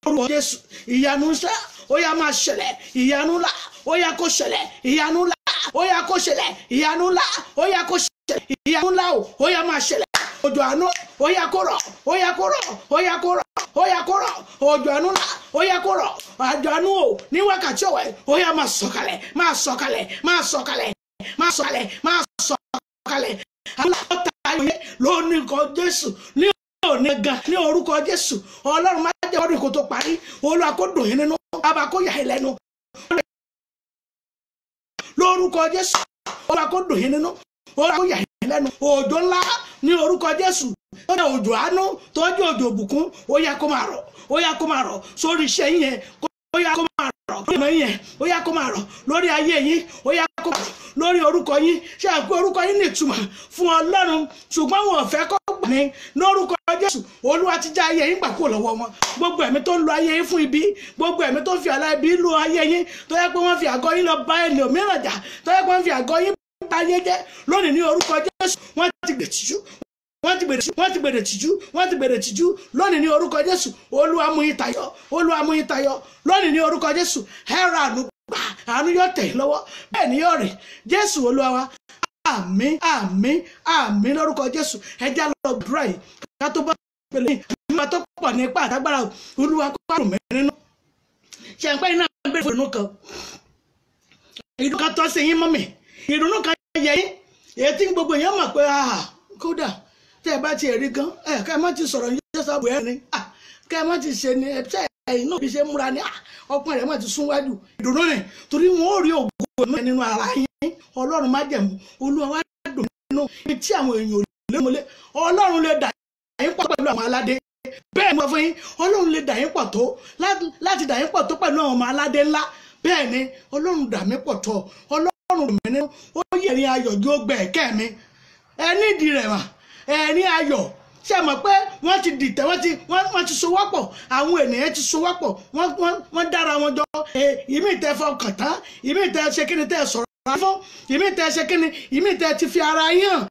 Orúkọ Jésù, ìyanu ńlá ó yá máa ṣẹlẹ̀, ìyanu ńlá ó yá kó ṣẹlẹ̀, ìyanu ńlá ó yá kó ṣẹlẹ̀, ìyanu ńlá ó yá kó ṣẹlẹ̀, ìyanu ńlá ó yá máa ṣẹlẹ̀. Òjò àánú ó yá kó rọ̀, ó yá kó rọ̀, ó yá kó rọ̀, ó yá kó rọ̀. Òjò àánú ńlá ó yá kó rọ̀. Òjò àánú o ní wákàtí ọ̀wẹ́ ó yá máa sọ̀kalẹ̀, máa sọ̀kalẹ̀, máa sọ̀kalẹ̀, máa sọ̀kalẹ̀, máa sọ̀kalẹ̀. Aláta ayé lónìí kan Jésù ní òní gan ní orúkọ Jésù. Ọlọ́run má jẹ́ ọdún kó tó parí. Olúwa kó dùn yín nínú, bàbá kó yà yín lẹ́nu. Lórúkọ Jésù, Olúwa kó dùn yín nínú, Olúwa kó yà yín lẹ́nu. Òjò ńlá ní orúkọ Jésù, tó jẹ́ òjò àánú, tó jẹ́ òjò òbùkún, ó yá kó máa rọ̀, ó yá kó máa rọ̀ sórí iṣẹ́ yín yẹn, ó yá kó máa rọ̀ lórí ìmọ̀ yín yẹn, ó yá kó máa rọ̀ lórí ayé yín, ó yá kó máa rọ̀ lórí orúkọ yín. Ṣé àpò orúkọ yín ní ìtumọ̀ fún Ọlọ́run, ṣùgbọ́n wọn ò fẹ́ kó gbà ní lórúkọ Jésù. Olúwa ti já ayé yín gbà kúrò lọ́wọ́ wọn. Gbogbo ẹ̀mí tó ń lo ayé yín fún ibi, gbogbo ẹ̀mí tó ń fi àlá ibi lo ayé yín, tó yẹ pé wọ́n fi àgọ́ yín lọ bá ẹlòmíràn jà, tó yẹ pé wọ́n fi àgọ́ yín bá ayé jẹ́ lónìí ní orúkọ Jésù, wọ́n ti gbè tìjú, wọ́n ti gbèrè, wọ́n ti gbèrè tìjú, wọ́n ti gbèrè tìjú lónìí ní orúkọ Jésù. Olúwa mú yín tayọ, Olúwa mú yín tayọ lónìí ní orúkọ Jésù. Ẹ ra àánú gbà, àánú yóò tẹ̀ yín lọ́wọ́, bẹ́ẹ̀ ni yóò rìn. Jésù Olúwa wa, àmín, àmín, àmín lórúkọ Jésù. Ẹ já lọ gbàdúrà yìí ká tó bá pèlè ìmọ̀ tó pọ̀ nípa àtàgbára. Olúwa kó àrùn mẹ́rin nínú. Ṣe ń pẹ́ iná bẹ̀rẹ̀ fún ìdùnnú kan, ìdùnnú kan tọ́ sí yín mọ́mì, ìdùnnú kan yẹ yín, èyí tí gbogbo èèyàn mọ̀ pé kódà tẹ́ ẹ bá ti rí gan, ẹ ká ẹ má ti sọ̀rọ̀ yín sábò ẹ ní, ká ẹ má ti ṣe ni ẹ ṣe ẹ̀yin náà bí ṣe múra ni ọkùnrin rẹ̀ má ti sún wájú. Ìdùnnú ni torí wọn ò rí ògo ẹ̀mí nínú ara yín. Ọlọ́run májẹ̀mú, Olúwa wá dùn nínú ibi tí àwọn èèyàn ò lè mọ́lé. Ọlọ́run lè dà yín pọ̀ pẹ̀lú àwọn aládé, bẹ́ẹ̀ ni wọ́n fún yín. Ọlọ́run lè dà yín pọ̀ tó láti dà yín pọ̀ tó pẹ̀lú àwọn ọmọ aládé ńlá. Bẹ́ẹ̀ ni Ọlọ́run dà mí pọ̀ tó, Ọlọ́run dùn mí nínú, ó yẹ ẹ̀rín ayọ̀ jó gbẹ ẹ̀kẹ́ mi. Ẹ nídìí rẹ̀ wà ẹ̀rín ayọ̀. Ṣé ẹ mọ̀ pé wọ́n ti dìtẹ̀, wọ́n ti sowọ́pọ̀, àwọn ènìyàn ti sowọ́pọ̀, wọ́n dára wọn jọ. Ìmí tẹ fọkàn tán, ìmí tẹ ṣe kíni tẹ sọ̀rọ̀ fún, ìmí tẹ ṣe kíni, ìmí tẹ ti fi ara yín hàn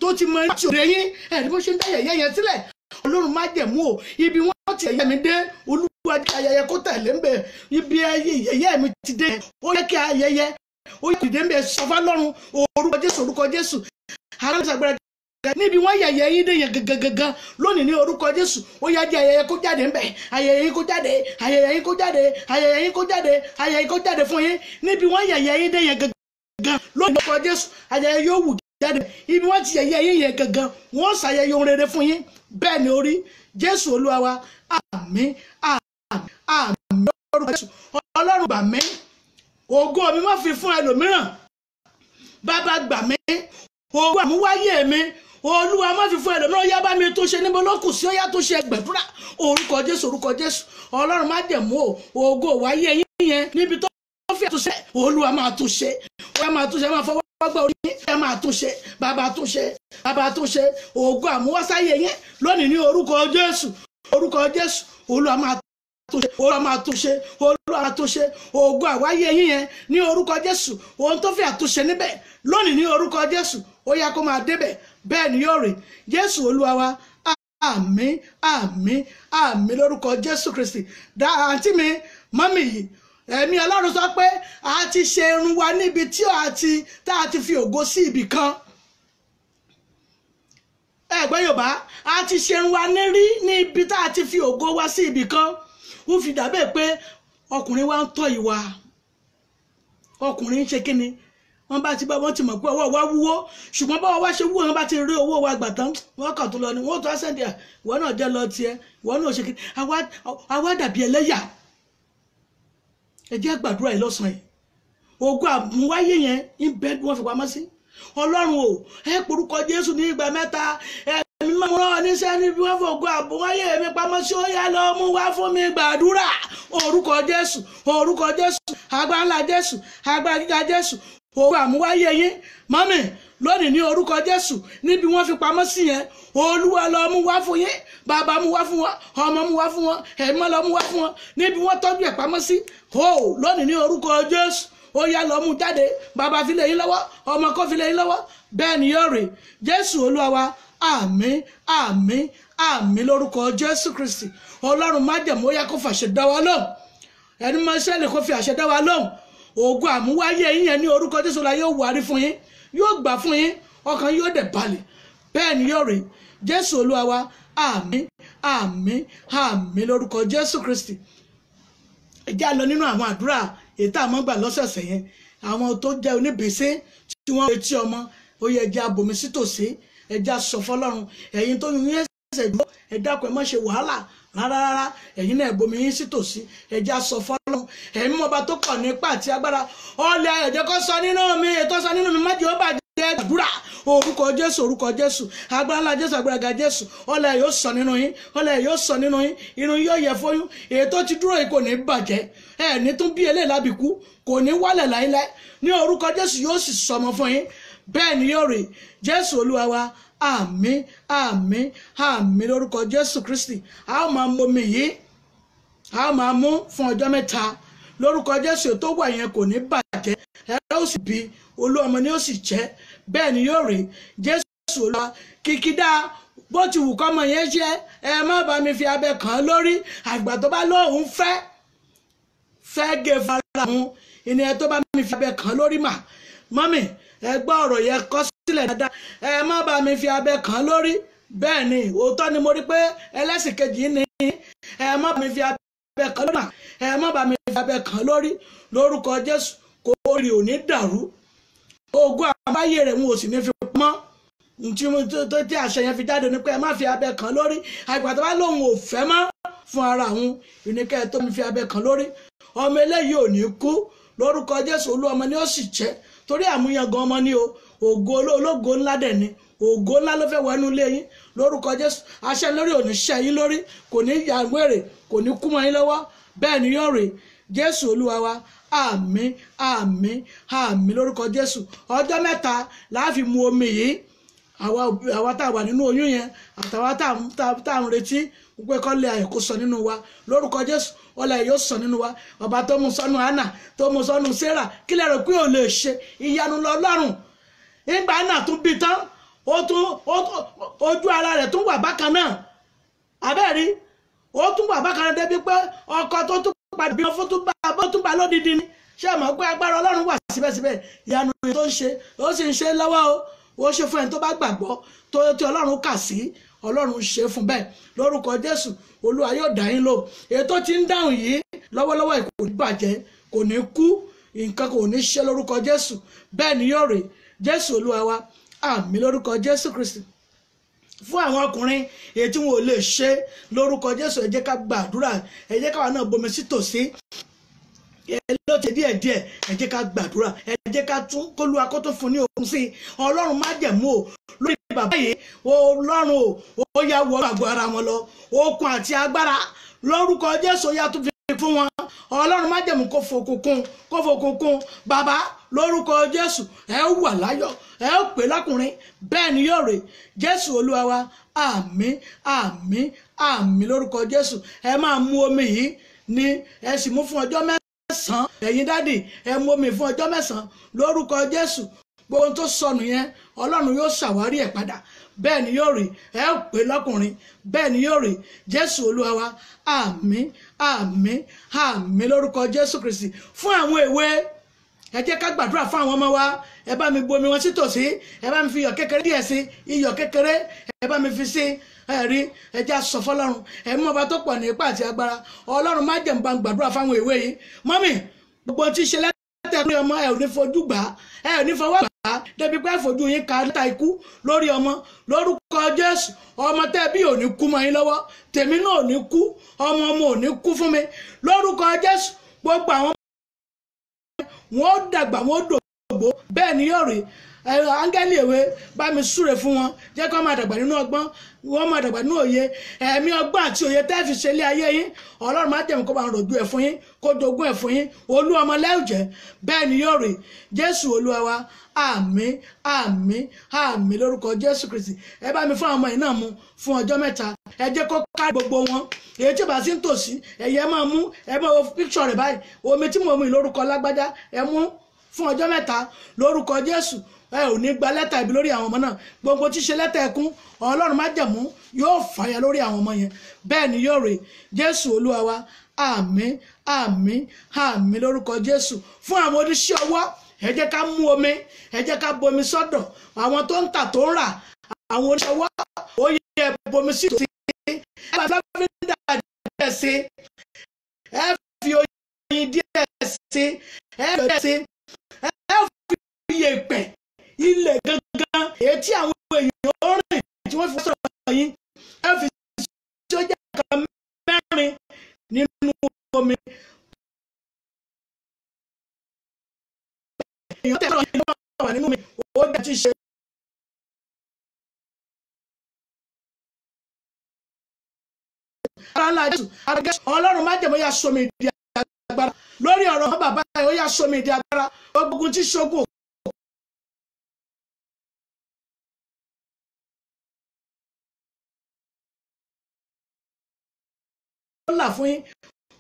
tó ti mọ ẹni tí òde yín. Ẹ̀rí bó ṣe ń dá yẹ̀yẹ́ yẹn sílẹ̀. Ọlọ́run májẹ̀mú o, ibi wọ́n ti yẹ̀yẹ́ mi dé, Olúwa jẹ́ ayẹyẹ kó tẹ̀lé ń bẹ̀. Ibi yẹ̀yẹ́ mi ti dé, ó yẹ kí ayẹyẹ ó yẹ kí dé ń bẹ̀. Sọ fọ́lọ́run, orúkọ Jésù, orúkọ Jésù, alágbára níbi wọ́n yẹ̀yẹ́ yín dé yẹn gangan lónìí ní orúkọ Jésù. Ó yá jẹ́ ayẹyẹ kó jáde ń bẹ̀, ayẹyẹ yín kó jáde, ayẹyẹ yín kó jáde, ayẹyẹ yín kó jáde, ayẹyẹ yín kó jáde fún yín. Níbi wọ́n yẹ̀yẹ́ yín dé yẹn gangan lónìí ní orúkọ Jésù, ayẹyẹ yóò wù jáde. Ibi wọ́n ti yẹ̀yẹ́ yín yẹn gangan, wọ́n ṣàyẹyẹ ohun rere fún yín. Bẹ́ẹ̀ ni orí. Jésù Olúwa wa, àmín, àmín, àmín lórúkọ Jésù. Ọlọ́run gbà mí, ògo mi má fi fún ẹlòmíràn. Bàbá gbà mí, ògo àmúwáyé mi, Olúwa má fi fún ẹlòmíràn. Ó yá bá mi tó ṣe níbo ló kù sí, ó yá tó ṣe gbẹ̀dúrà. Orúkọ Jésù, orúkọ Jésù, Ọlọ́run májẹ̀mú o, ògo wáyé yín yẹn níbi tó fi àtúnṣe, Olúwa máa tún ṣe, ó yá máa tún ṣe, máa fọwọ́ gbọ́ orí yín, ẹ máa tún ṣe, bàbá tún ṣe, bàbá tún ṣe, ògo àmúwásáyé yín lónìí ní orúkọ Jésù, orúkọ Jésù, Olúwa máa tún ṣe, Olúwa máa tún ṣe, Olúwa máa tún ṣe, ògo àwáyé yín yẹn ní orúkọ Jésù, ohun tó fi àtúnṣe níbẹ̀ lónìí ní orúkọ Jésù, ó yá kó máa débẹ̀, bẹ́ẹ̀ ni yóò rí. Jésù Olúwa wa, àmín, àmín, àmín lórúkọ Jésù Kristi. Dá àǹtí mi, mọ́mì yìí, ẹ̀mí Ọlọ́run sọ pé a ti ṣe irun wa níbi tí tá a ti fi ògo sí ibì kan. Ẹ̀gbọ́n Yorùbá, a ti ṣe irun wa nírí níbi tá a ti fi ògo wa sí ibì kan. Ó fi dàbẹ́ pé ọkùnrin wa ń tọ́ ìwà, ọkùnrin ń ṣe kíni, wọ́n bá ti bá wọ́n ti mọ̀ pé ọwọ́ wa wúwo, ṣùgbọ́n báwa wá ṣe wúwo, wọ́n bá ti rí owó wa gbà tán, wọ́n kàn tó lọ ni wọ́n tó àṣẹ̀dẹ̀ à, ìwọ náà jẹ́ lọ tiẹ̀, ìwọ náà ṣe kíni, àwa dàbí ẹlẹ́yà. Ẹ jẹ́ gbàdúrà yìí lọ́sàn-án yìí. Ògo àmúwáyé yẹn ń bẹ bí wọ́n fi pamọ́ sí. Ọlọ́run o, ẹ porúkọ Jésù ní ìgbà mẹ́ta. Ẹ̀mí máa ń rán níṣẹ́ níbi wọ́n fògo àmúwáyé mi pamọ́ sí, ó yá lọ mú wá fún mi gbàdúrà. Orúkọ Jésù, orúkọ Jésù, agbára ńlá Jésù, agbára gíga Jésù, ògo àmúwáyé yín mọ́mì lónìí ní orúkọ Jésù níbi wọ́n fi pamọ́ sí yẹn, Olúwa lọ mú wá fún yín, bàbá mú wá fún wọn, ọmọ mú wá fún wọn, ẹ̀mọ́ lọ mú wá fún wọn níbi wọ́n tọ́jú ẹ̀ pamọ́ sí. Ó lónìí ní orúkọ Jésù, Ó yá lọ mú jáde. Bàbá fi lé yín lọ́wọ́, ọmọ kó fi lé yín lọ́wọ́. Bẹ́ẹ̀ ni yóò rí. Jésù Olúwa wa, àmín, àmín, àmín lórúkọ Jésù Kristi. Ọlọ́run májẹ̀mú, ó yá kó fàṣẹ dá wa lóhùn. Ẹni máa ṣẹlẹ̀ kó fi àṣẹ dá wa lóhùn. Ògùn àmúwáyé yín yẹn ní orúkọ Jésù la yóò wárí fún yín, yóò gbà fún yín, ọkàn yóò dẹ̀ balẹ̀. Bẹ́ẹ̀ ni yóò rí. Jésù Olúwa wa, àmín, àmín, àmín lórúkọ Jésù Kristi. Ẹ jẹ́ á lọ nínú àwọn àdúrà èyí tá a máa ń gbà lọ́sẹ̀ọ̀sẹ̀ yẹn. Àwọn tó jẹ́ oníbèsè tí wọ́n retí ọmọ, ó yẹ ẹ jẹ́ á bomi sí tòsí, ẹ jẹ́ á sọ fọ́lọ́run. Ẹ̀yin tó yún ẹsẹ̀ dúró, ẹ dákun, ẹ má ṣe wàhálà rárá rárá. Ẹ̀yin náà bomi yín sí tòsí, ẹ jẹ́ á sọ fọ́lọ́run. Ẹ̀yin mọba tó pọ̀ nípa àti agbára, ọlẹ̀ ẹ̀jẹ̀ kó sọ nínú mi, ètò sọ nínú mi, má jẹ́ ó bàjẹ́. Àdúrà orúkọ Jésù, orúkọ Jésù, agbára ńlá Jésù, agbára ga Jésù. Ọlẹ̀ yóò sọ nínú yín, ọlẹ̀ yóò sọ nínú yín, irun yóò yẹ fóyún. Ètò ti dúró yìí kò ní bàjẹ́, ẹ ní tún bí eléyìí lábìkú, kò ní wálẹ̀ láíláí ní orúkọ Jésù. Yóò sì sọmọ fún yín. Bẹ́ẹ̀ ni yóò rí. Jésù Olúwa wa, àmín, àmín, àmín lórúkọ Jésù Kristi. A ó máa mu omi yìí, a ó máa mú fún ọjọ́ mẹ́ta lórúkọ Jésù. Tó wà yẹn kò ní bàjẹ́, ẹ ó sì bí olú ọmọ ni ó sì jẹ́. Bẹ́ẹ̀ ni yóò rí. Jésù Olúwa. Kìkìdá bó ti wù kọ́mọ yẹn jẹ́, ẹ má bá mi fi abẹ kàn án lórí. Àgbà tó bá lóun fẹ́ fẹ́ gé fara òun, ìní ẹ tó bá mi fi abẹ kàn án lórí mà. Mọ́mì, ẹ gbọ́ ọ̀rọ̀ yẹn kọ́ sílẹ̀ dáadáa. Ẹ má bá mi fi abẹ kàn án lórí. Bẹ́ẹ̀ ni, òótọ́ ni mo rí pé ẹlẹ́sìn kejì ni. Ẹ má bá mi fi abẹ kàn án lórí mà. Ẹ má bá mi fi abẹ kàn án lórí lórúkọ Jésù. Kò rí òní dàrú. Ogun àbáyé rẹ̀ wọn ò sì ní fi pamọ́. Ntí tó tí àṣẹ yẹn fi jáde ni pé ẹ má fi abẹ kàn lórí. Àgbà tó bá lóun ò fẹ́ mọ́ fún ara òun, ìníkẹ́ tó mi fi abẹ kàn lórí. Ọmọ eléyìí ò ní kú lórúkọ Jésù. Olú ọmọ ni ó sì jẹ́, torí àmúyangàn ọmọ ni o. Ògo ológo ńlá dẹ̀ ni, ògo ńlá ló fẹ́ wọnú ilé yín lórúkọ Jésù. Àṣẹ lórí ò ní ṣẹ́ yín lórí, kò ní yà wèrè, kò ní kú mọ́ yín lọ́wọ́. Bẹ́ẹ̀ ni yóò rí. Jésù Olúwa wa, àmín, àmín, àmín lórúkọ Jésù. Ọjọ́ mẹ́ta la fi mu omi yìí. Àwa tá a wà nínú oyún yẹn, àtàwa tá a ń retí pé kọ́lé ayọ̀ kó sọ nínú wa lórúkọ Jésù. Ọlá yóò sọ nínú wa. Ọba tó mú sọnù Hánà, tó mú sọnù Sarah, kí lè rò pé ò lè ṣe? Ìyanu lọ́lọ́run. Ìgbà náà tún bí tán, ó tún ojú ara rẹ̀ tún wà bákan náà. Abẹ́rí ó tún wà bákan náà débi pé ọkọ tó tún padà bí wọn fún tún bá bó tún bá lódìdí ni. Ṣé mọ̀ pé agbára Ọlọ́run wà síbẹ̀síbẹ̀? Ìyanu tó ń ṣe, ó sì ń ṣe lọ́wọ́ o. Ó ṣe fún ẹni tó bá gbàgbọ́, tó tí Ọlọ́run kà sí, Ọlọ́run ṣe fún bẹ́ẹ̀ lórúkọ Jésù. Olúwa yóò dá yín lò. Ètò tí ń dáhùn yìí lọ́wọ́lọ́wọ́ kò ní bàjẹ́, kò ní kú, nǹkan kò ní ṣe lórúkọ Jésù. Bẹ́ẹ̀ ni yóò rí. Jésù Olúwa wa, àmín lórúkọ Jésù Kristi. Fún àwọn ọkùnrin èyí tí wọn ò lè ṣe lórúkọ Jésù, ẹ jẹ́ ká gbàdúrà, ẹ jẹ́ káwa náà bomi sí tòsí. Ẹ ló ti díẹ̀ díẹ̀, ẹ jẹ́ ká gbàdúrà, ẹ jẹ́ ká tún kólúwa kó tó fún ní okun sí i. Ọlọ́run májẹ̀mú o lórí bàbá yìí, Ọlọ́run o, ó yá wọ àgọ́ ara wọn lọ, okun àti agbára lórúkọ Jésù ó yá tún fi fún wọn. Ọlọ́run májẹ̀mú kó fokùn kún, kó fokùn kún bàbá lórúkọ Jésù. Ẹ wà láyọ̀, ẹ ó pè lọ́kùnrin. Bẹ́ẹ̀ ni yóò rè. Jésù Olúwa wa, àmín, àmín, àmín lórúkọ Jésù. Ẹ máa mu omi yìí ni ẹ sì mú fún ọjọ́ mẹ́sàn-án. Ẹ̀yin dádì, ẹ mu omi fún ọjọ́ mẹ́sàn-án lórúkọ Jésù. Gbogbo ohun tó sọnù yẹn, Ọlọ́run yóò ṣàwárí ẹ̀ padà. Bẹ́ẹ̀ ni yóò rí. Ẹ ó pè lọ́kùnrin. Bẹ́ẹ̀ ni yóò rí. Jésù Olúwa wa, àmín, àmín, àmín lórúkọ Jésù Kristi. Fún àwọn èwe, ẹ jẹ́ ká gbàdúrà fún àwọn ọmọ wa. Ẹ bá mi bu omi wọn sí tòsí, ẹ bá mi fi iyọ̀ kékeré díẹ̀ sí, iyọ̀ kékeré ẹ bá mi fi sí. Ẹ rí, ẹ jẹ́ á sọ fọ́lọ́run. Ẹ mú ọba tó pọ̀ ní ipá àti agbára, Ọlọ́run májẹ̀mú bá ń gbàdúrà fáwọn èwe yìí. Mọ́mì, gbogbo tí ṣe lẹ́tẹ̀ lórí ọmọ, ẹ ò ní fojú gbà á, ẹ ò ní fọwọ́ gbà á, débi pé fojú yín ka lẹ́tà ikú lórí ọmọ lórúkọ Jésù. Ọmọ tẹ́ bí ò ní kú mọ́ yín lọ́wọ́, tèmi náà ò ní kú, ọmọ ọmọ ò ní kú fún mi lórúkọ Jésù. Gbogbo àwọn wọn ó dàgbà, wọn ó dògbò. Bẹ́ẹ̀ ni yóò rí. Áńgẹ́lì èwe bá mi súre fún wọn, jẹ́ kó máa dàgbà nínú ọgbọ́n, wọ́n máa dàgbà nínú òye. Ẹ̀mí ọgbọ́n àti òye tẹ́ fi ṣe ilé ayé yín, Ọlọ́run májẹ̀mú kó bá ń rọ̀jò ẹ̀ fún yín, kó jogún ẹ̀ fún yín. Olú ọmọ lẹ́jẹ̀. Bẹ́ẹ̀ ni yóò rí. Jésù Olúwa wa, àmín, àmín, àmín lórúkọ Jésù Kristi. Ẹ bá mi fún àwọn ọmọ yìí náà mu fún ọjọ́ mẹ́ta. Ẹ jẹ́ kó ká gbogbo wọn, Èyí tí ó bá sí ń tòsí, ẹ̀yẹ máa mú, ẹ máa wo píkṣọ̀ rẹ̀ báyìí. Omi tí mo mú yìí lórúkọ lágbájá, ẹ mú fún ọjọ́ 3 lórúkọ Jésù. Ẹ ò ní gba lẹ́tà ibi lórí àwọn ọmọ náà. Gbogbo tí ṣe lẹ́tà ẹkún, Ọlọ́run májẹ̀mú yóò fàyà lórí àwọn ọmọ yẹn. Bẹ́ẹ̀ ni yóò rè. Jésù Olúwa wa, àmín, àmín, àmín lórúkọ Jésù. Fún àwọn oníṣẹ́ ọwọ́, ẹ jẹ́ ká mú omi, ẹ jẹ́ ká bomi sọ́dọ̀ àwọn tó ń tà tó ń rà. Àwọn oníṣẹ́ ọwọ́, ó yẹ bomi sí ìtòsí, ẹ bá lọ́fíńdà díẹ̀ sí, ẹ fi oyin díẹ̀ sí, ẹ fi díẹ̀ sí, ẹ fi iyẹ̀pẹ̀ ilẹ̀ gangan èyí tí àwọn èèyàn ó rìn tí wọ́n fi sọ̀rọ̀ yín, ẹ fi sójà kan 4 nínú omi. Èèyàn tẹ̀sán yìí ló wà nínú mi, ó dẹ̀ ti ṣe. Ara ńlá Jésù, Ọlọ́run májẹ̀mú yá sómi ìdí agbára lórí ọ̀rọ̀ bàbá yìí, ó yá sómi ìdí agbára. Ogun tí ṣogun ó là fún yín,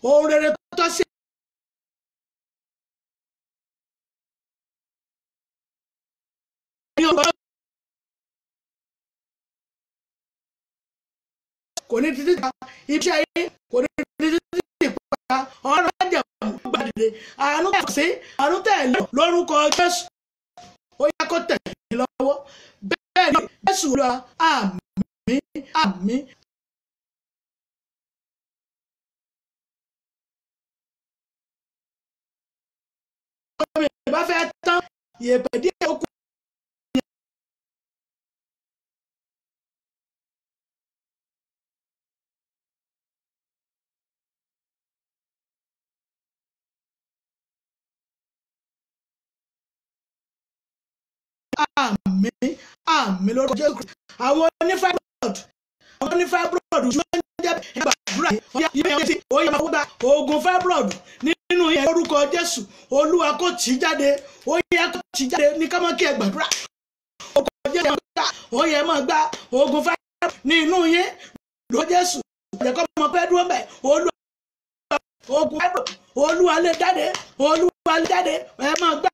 ohun rere tó tọ́ sí kò ní títí pa iṣẹ́ yín, kò ní títí pa. Ọ̀rọ̀ májẹ̀mú gbàdìde, àánú tẹ̀ sí, àánú tẹ̀ lórúkọ Jésù, ó yá kó tẹ̀ yín lọ́wọ́. Bẹ́ẹ̀ ni Jésù Olúwa, àmín, àmín. Omi ìbá fẹ́ tán, ìyẹ̀pẹ̀ díẹ̀ ó kù. Àmín, àmín lórúkọ Jésù Kristi. Àwọn onífibroid, àwọn onífibroid tí wọ́n ń jẹ́ gbàdúrà yìí, ó yẹ máa gba oògùn fibroid nínú yẹn lórúkọ Jésù. Olúwa kò tì jáde, ó yẹ kó tì jáde ní ká má kí ẹ gbàdúrà. Orúkọ Jésù, ó yẹ máa gba oògùn fibroid nínú yẹn lórúkọ Jésù. Ẹ̀kọ́ ọmọ pẹ́ dúró mẹ́. Olúwa oògùn fibroid, Olúwa lè jáde, Olúwa lè jáde, ẹ máa gbà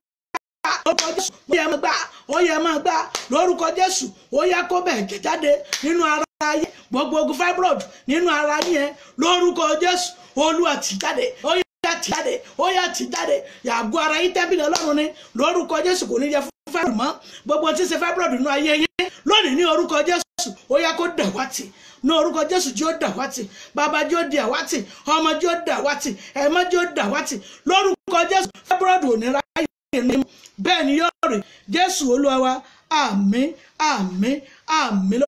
lórúkọ Jésù. Ó yẹ máa gbà, ó yẹ máa gbà lórúkọ Jésù. Ó yẹ kó bẹ̀ jẹ́ jáde nínú ara yẹn, gbogbo ogun fibroid nínú ara yẹn lórúkọ Jésù. Olúwa tì jáde, ó yẹ tì jáde, ó yẹ tì jáde. Yàgò ara yín tẹ́bìlì Ọlọ́run ni lórúkọ Jésù. Kò ní yẹ fún fibroid mọ́. Gbogbo tí ń ṣe fibroid nínú ayé yín lónìí ní orúkọ Jésù, ó yẹ kó dàwátì ní orúkọ Jésù. Jí ó dàwátì, bàbá jí ó di àwátì, ọmọ jí ó dàwátì, ẹ̀mọ́ jí ó dàwátì lórúkọ Jésù. Fibroid ò ní ráyè ní, bẹ́ẹ̀ ni yóò rí. Jésù Olúwa wa, àmín, àmín, àmín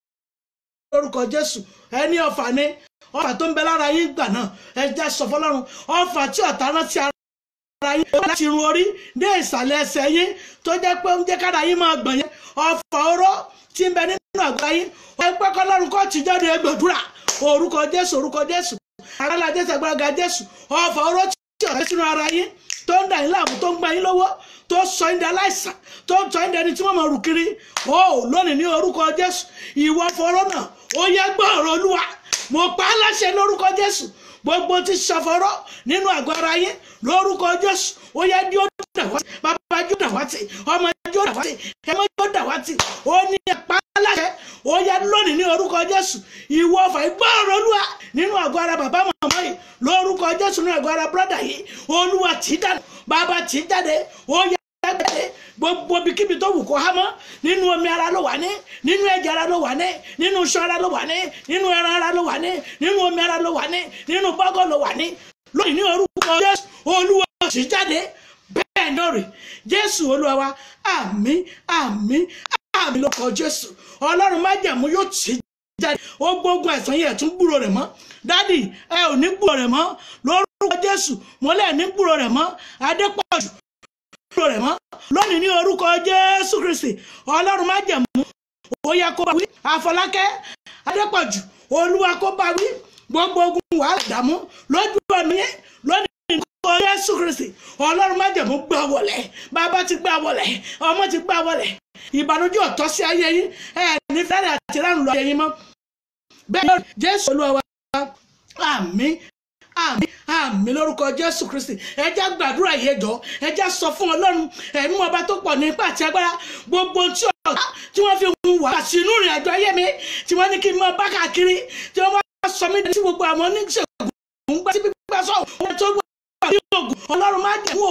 lórúkọ Jésù. Ẹni ọ̀fà ni ọ̀fà tó ń bẹ lára yín gbà náà, ẹ jẹ́ sọ fọ́lọ́run. Ọ̀fà tí ọ̀tá rántí ara yín láti irun orí dé ìsàlẹ̀ ẹsẹ̀ yín, tó jẹ́ pé ń jẹ́ kára yín máa gbọ̀n yẹn, ọ̀fà oró tí ń bẹ nínú àgọ́ yín, ẹ pẹ́ kọ́lọ́run kó tì jáde. Gbàdúrà orúkọ Jésù, orúkọ Jésù, aráàlá Jésù, agbára Jésù. Ọ̀fà oró tí ọ̀tá sínú ara yín, tó ń dà yín láàmú, tó ń gbà yín lọ́wọ́, tó sọ yín di aláìsàn, tó ń sọ yín di ẹni tí wọ́n máa rù kiri, ó lónìí ní orúkọ Jésù, ìwọ fọ̀rọ̀ náà, ó yẹ gbọ́ ọ̀rọ̀ Olúwa. Mo pa á láṣẹ lórúkọ Jésù. Gbogbo tí ṣàfọ̀rọ̀ nínú àgọ́ ara yín lórúkọ Jésù, ó yẹ di ó dàwátì, bàbá jó dàwátì, ọmọ jó dàwátì, ẹmọ jó dàwátì. Ó ní pa á láṣẹ, ó yẹ lónìí ní orúkọ Jésù. Ìwọ ọfà, ìgbọ́ ọ̀rọ̀ Olúwa nínú àgọ́ ara bàbá màmá yìí lórúkọ Jésù, nínú àgọ́ ara brọ́dà yìí, Olúwa tì í dànù, bàbá tì í jáde, ó yẹ jáde. Gbogbo ibikíbi tó wù kó há mọ́, nínú omi ara ló wà ní, nínú ẹ̀jẹ̀ ara ló wà ní, nínú iṣan ara ló wà ní, nínú ẹran ara ló wà ní, nínú omi ara ló wà ní, nínú bọ́gọ́ ló wà ní, lónìí ní orúkọ Jésù, Olúwa tì í jáde. Bẹ́ẹ̀ ni ó rí. Jésù Olúwa wa, àmín, àmín, àmín lórúkọ Jésù. Ọlọ́run májẹ̀mú yóò tì í jáde. Ó gbógun ẹ̀sán yẹn tún gbúrò rẹ̀ mọ́. Dádì, ẹ ò ní gbúrò rẹ̀ mọ́ lórúkọ Jésù. Mo lẹ́ ní gbúrò rẹ̀ mọ́. Adépọ̀jù gbúrò rẹ̀ mọ́ lónìí ní orúkọ Jésù Kristi. Ọlọ́run májẹ̀mú, ó yẹ kó bá wí. Àfọlákẹ́ Adépọ̀jù, Olúwa kó bá wí. Gbogbo ogun wàhálà dààmú lójú ọ̀nà yẹn lónìí ní orúkọ Jésù Kristi. Ọlọ́run májẹ̀mú gbà wọlé, bàbá ti gbà wọlé, ọmọ ti gbà wọlé. Ìbànújẹ́ ọ̀tọ̀ sí ayé yín, ẹ ní fẹ́rẹ̀ àti ránù lọ ayé yín mọ́. Bẹ́ẹ̀ ni Jésù Olúwa wa, Àmín, àmín, àmín lórúkọ Jésù Kristi. Ẹ jẹ́ gbàdúrà yìí, jọ̀ọ́. Ẹ jẹ́ sọ fún Ọlọ́run ẹ̀mí ọba tó pọ̀ ní ipá àti agbára, gbogbo tí ọ̀gá tí wọ́n fi hun wá sínú ìrìn àjò ayé mi, tí wọ́n ní kí n máa bá káàkiri, tí wọ́n bá sọ mí sí gbogbo àwọn oníṣègùn ń gbá sí gbígbá sọ wọn tó wà ní ogun. Ọlọ́run má jẹ́ wò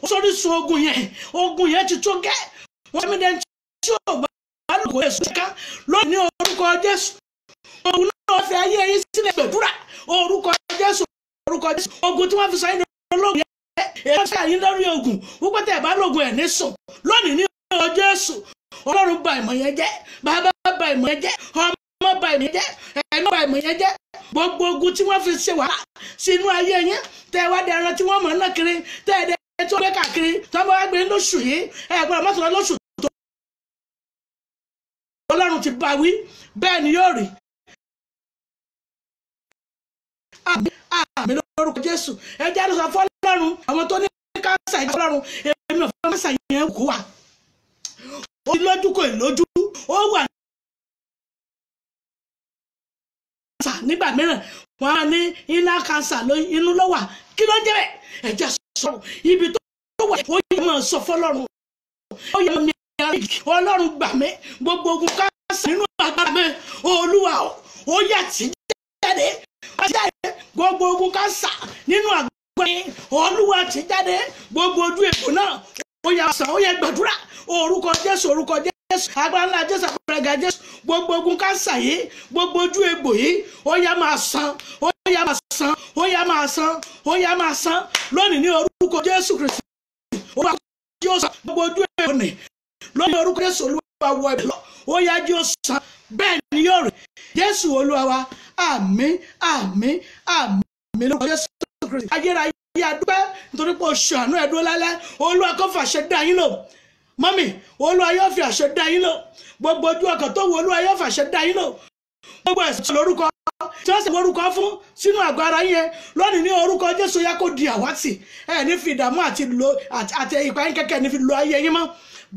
ó sórísun ogun yẹn. Ogun yẹn ti tó gẹ́, wọ́n mi dẹ́n tí ò bá lò kó èso ká lónìí ní orúkọ Jésù. Ogun náà fi ayé yín sílẹ̀. Gbẹ̀dúrà, orúkọ Jésù, orúkọ Jésù. Ogun tí wọ́n fi sọ yín lógun yẹn, èyí fi àyín lórí ogun wípé tẹ̀ bá lógun ẹ̀ ní sùn lónìí ní orúkọ Jésù. Ọlọ́run bà ìmọ̀ yẹn jẹ́, bàbá bà ìmọ̀ yẹn jẹ́, ọmọ bà ìmọ̀ yẹn jẹ́, ẹ̀mí bà ìmọ̀ yẹn jẹ́. Gbogbo ogun tí wọ́n fi ṣe wàhálà sínú ayé yẹn, tẹ́ wá dẹran tí wọ́n mọ̀ náà kiri, tẹ́ ẹ̀ dẹ́ tí wọ́n gbé káàkiri, tí wọ́n bá wá gbé lóṣù yìí, ẹ̀ gbọ́dọ̀ mọ́tò lóṣù tó. Ọlọ́run ti bá wí, bẹ́ẹ̀ ni yóò rí. Àmín, àmín lórúkọ Jésù. Ẹ jẹ́ àlùsọ fọlọ́run, àwọn tó ní káńsà ìjọba Ọlọ́run, èmi ò fẹ́ káńsà yẹn kó wà. Ó lójú kò lójú, ó wà káńsà nígbà mìíràn, wọ́n á ní iná káńsà inú ló wà. Kí ló ń jẹ́ bẹ́ẹ̀? Ẹ jẹ́ sọ̀rọ̀ ibi tó wà, ó yẹ máa sọ fọlọ́run. Ó yẹ mi Ọlọ́run gbà mí, gbogbo ogun káńsà nínú agbára mi, Olúwa ó yà tí jáde. Gbogbo ogun káńsà nínú àgọ́ mi, Olúwa ti jáde. Gbogbo ojú èkó náà ó yà sàn, ó yẹ gbàdúrà. Orúkọ Jésù, orúkọ Jésù, agbára ńlá Jésù, agbára ga Jésù. Gbogbo ogun káńsà yìí, gbogbo ojú egbò yìí, ó yá máa sàn, ó yá máa sàn, ó yá máa sàn, ó yá máa sàn lónìí ní orúkọ Jésù Kristi. Olúwa yóò sàn gbogbo ojú egbò nì lónìí orúkọ Jésù. Olúwa wọ ibẹ̀ lọ, ó yá yóò sàn, bẹ́ẹ̀ ni yóò rí. Jésù Olúwa wa. Àmín, àmín, àmín lórúkọ Jésù Kristi. Ayérayé, adúpẹ́ nítorí pé oṣù àánú ẹ̀dúró lálẹ́. Olúwa kó fàṣẹ dá yín lò. Mọ́mì, Olúwa yóò fi àṣẹ dá yín lò. Gbogbo ojú ọkàn tó wo, Olúwa yóò fàṣẹ dá yín lò. Gbogbo ẹ̀sìn lórúkọ tí wọ́n sì orúkọ fún sínú àgọ́ ara yẹn lónìí ní orúkọ Jésù, yá kó di àwátì. Ẹ̀ ní fi ìdààmú àti lo àti ìpayín kẹ́kẹ́ ní fi lo ayé yín mọ́.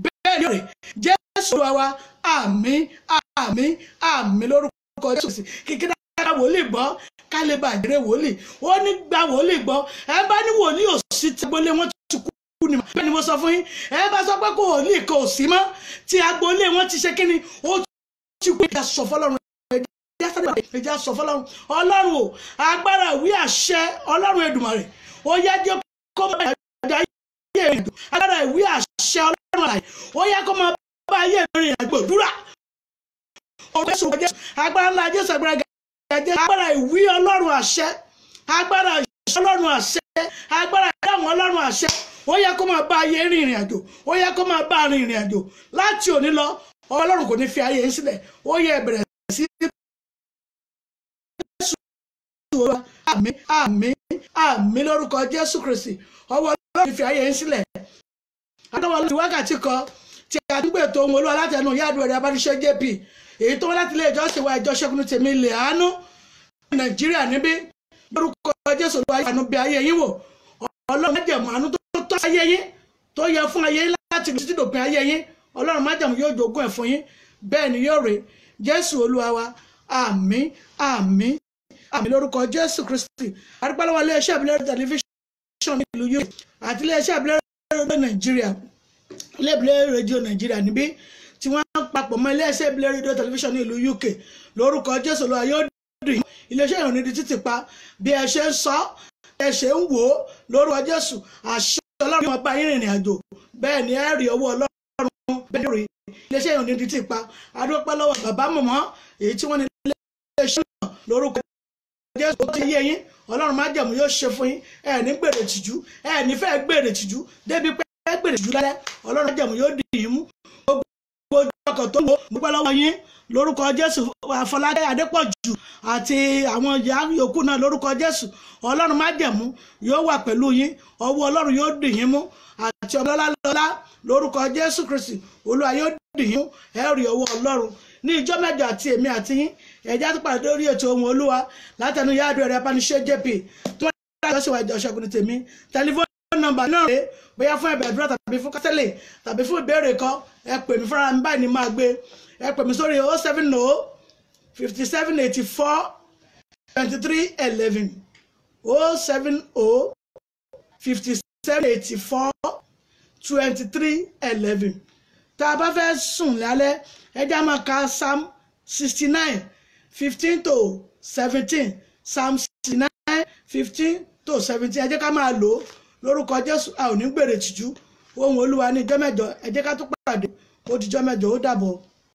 Bẹ́ẹ̀ ni rè. Jésù Olúwa wa. Àmín, àmín, àmín lórúkọ Jésù. Kìkì dára wòlíì gbọ́, ká lè bá àjẹrè wòlíì. Ó ní gba wòlíì gbọ́. Ẹ bá ní wòlíì ò sí, tí agboolé wọn ti kú ni. Bẹ́ẹ̀ ni mo sọ fún yín. Ẹ bá sọ pé kò wòlíì kò sí mọ́, tí agboolé wọn ti ṣe kíni, ó ti kú. Ẹ sọ fọlọ́run, ẹ jẹ́ sọ fọlọ́run. Ọlọ́run o, agbára ìwé àṣẹ Ọlọ́run Èdùmàrè, ó yá jẹ́ kó máa bá ayé rìn àjò. Agbára ìwé àṣẹ Ọlọ́run àlàyé, ó yá kó máa bá ayé rìn àjò. Gbòdúrà, agbára ńlá Jésù, agbára gẹ́gẹ́, agbára ìwé Ọlọ́run àṣẹ, agbára ìṣẹ́ Ọlọ́run àṣẹ, agbára ìdáhùn Ọlọ́run àṣẹ, ó yẹ kó máa bá ayé rìn ìrìn àjò, ó yẹ kó máa bá rìn ìrìn àjò láti òní lọ. Ọlọ́run kò ní fi ayé yín sílẹ̀. Ó yẹ bẹ̀rẹ̀ sí Jésù. Àmín, àmín, àmín lórúkọ Jésù Kristi. Ọwọ́ Ọlọ́run fi ayé yín sílẹ̀. Adọ́wọ́ lórí wákàtí kan tí a ti ń gbètò ohun Olúwa látẹnu ìyá àdúrà rẹ̀ Abániṣẹ́ JP, èyí tó wá láti ilé ìjọsìn wa, ìjọ Ṣẹ́gun Tèmi Ilẹ̀ Àánú, Nàìjíríà níbí. Lórúkọ Jésù, Olúwa àánú bí ayé yín wò. Ọlọ́run májẹ̀mú àánú tó tọ́ ayé yín, tó yẹ fún ayé yín láti títí dòpin ayé yín, Ọlọ́run májẹ̀mú yóò jogún ẹ̀ fún yín. Bẹ́ẹ̀ ni yóò rí. Jésù Olúwa wa. Àmín, àmín, àmín lórúkọ Jésù Kristi. Adúpẹ́ lọ́wọ́ iléeṣẹ́ ìbílẹ̀ tẹlifíṣàn ìlú UK àti iléeṣẹ́ ìbílẹ̀ rédíò Nàìjíríà, ilé ìbílẹ̀ rédíò Nàìjíríà níbí tí wọ́n papọ̀ mọ́ iléeṣẹ́ ìbílẹ̀ rédíò tẹlifíṣàn ní ìlú UK. Lórúkọ Jésù, Olúwa yóò dùn. Iléeṣẹ́ ìròyìn di títì pa. Bí ẹ ṣe ń sọ, ẹ ṣe ń wò ó, lórúkọ Jésù, àṣẹ Ọlọ́run yóò bá yín rìnrìn àjò. Bẹ́ẹ̀ ni ẹ rí ọwọ́ Ọlọ́run. Bẹ́ẹ̀ ni rí iléeṣẹ́ ìròyìn di títì pa. Adúpẹ́ lọ́wọ́ bàbá mọ̀mọ́ èyí tí wọ́n ní iléeṣẹ́ náà. Lórúkọ Jésù, ó ti yé yín. Ọlọ́run májẹ̀mú yóò ṣe fún yín. Ẹ ní gbèrè tìjú, ẹ ní fẹ́ gbèrè tìjú débi pé ẹ gbèrè tìjú lálẹ́. Ọlọ́run májẹ̀mú yóò dì yín mú. Gbogbo ojú ọkọ̀ tó ń wò, mo dúpẹ́ lọ́wọ́ yín lórúkọ Jésù. Afọlákẹ́ Adépọ̀jù àti àwọn ìyá yòókù náà, lórúkọ Jésù, Ọlọ́run májẹ̀mú yóò wà pẹ̀lú yín. Ọwọ́ Ọlọ́run yóò dì yín mú. Àti ọlọ́lá lọ́lá, lórúkọ Jésù Kristi, Olúwa yóò dì yín mú. Ẹ rí ọwọ́ Ọlọ́run ní ìjọ mẹ́jọ. Àti èmi àti yín, ẹ̀já tó pàdé lórí ètò ohun Olúwa látẹnu yáàdù ẹ̀rẹ́ Abániṣẹ́ JP tí wọ́n dá ìjọsìn wa, ìjọ Ṣẹ́gun Tèmi. Tẹlifóònù nọ́mbà náà rèé, bóyá fún ẹ̀bẹ̀ àdúrà tàbí fún kásẹ̀lẹ̀ tàbí fún ìbéèrè kan, ẹ pè mí fúnra mi báyìí ni máa gbé. Ẹ pè mí sórí 070 57 84 23 11, 070 57 84 23 11. Tá a bá fẹ́ sùn lálẹ́, ẹ jẹ́ á máa ka Psalm 69:15 to 17, Psalm 69:15 to 17. Ẹ jẹ́ ká máa lò ó. Lórúkọ Jésù, a ò ní gbèrè tìjú. Ohun Olúwa ní ìjọ́ mẹ́jọ, ẹ jẹ́ ká tún pàdé. Ó dijọ́ mẹ́jọ, ó dàbọ̀.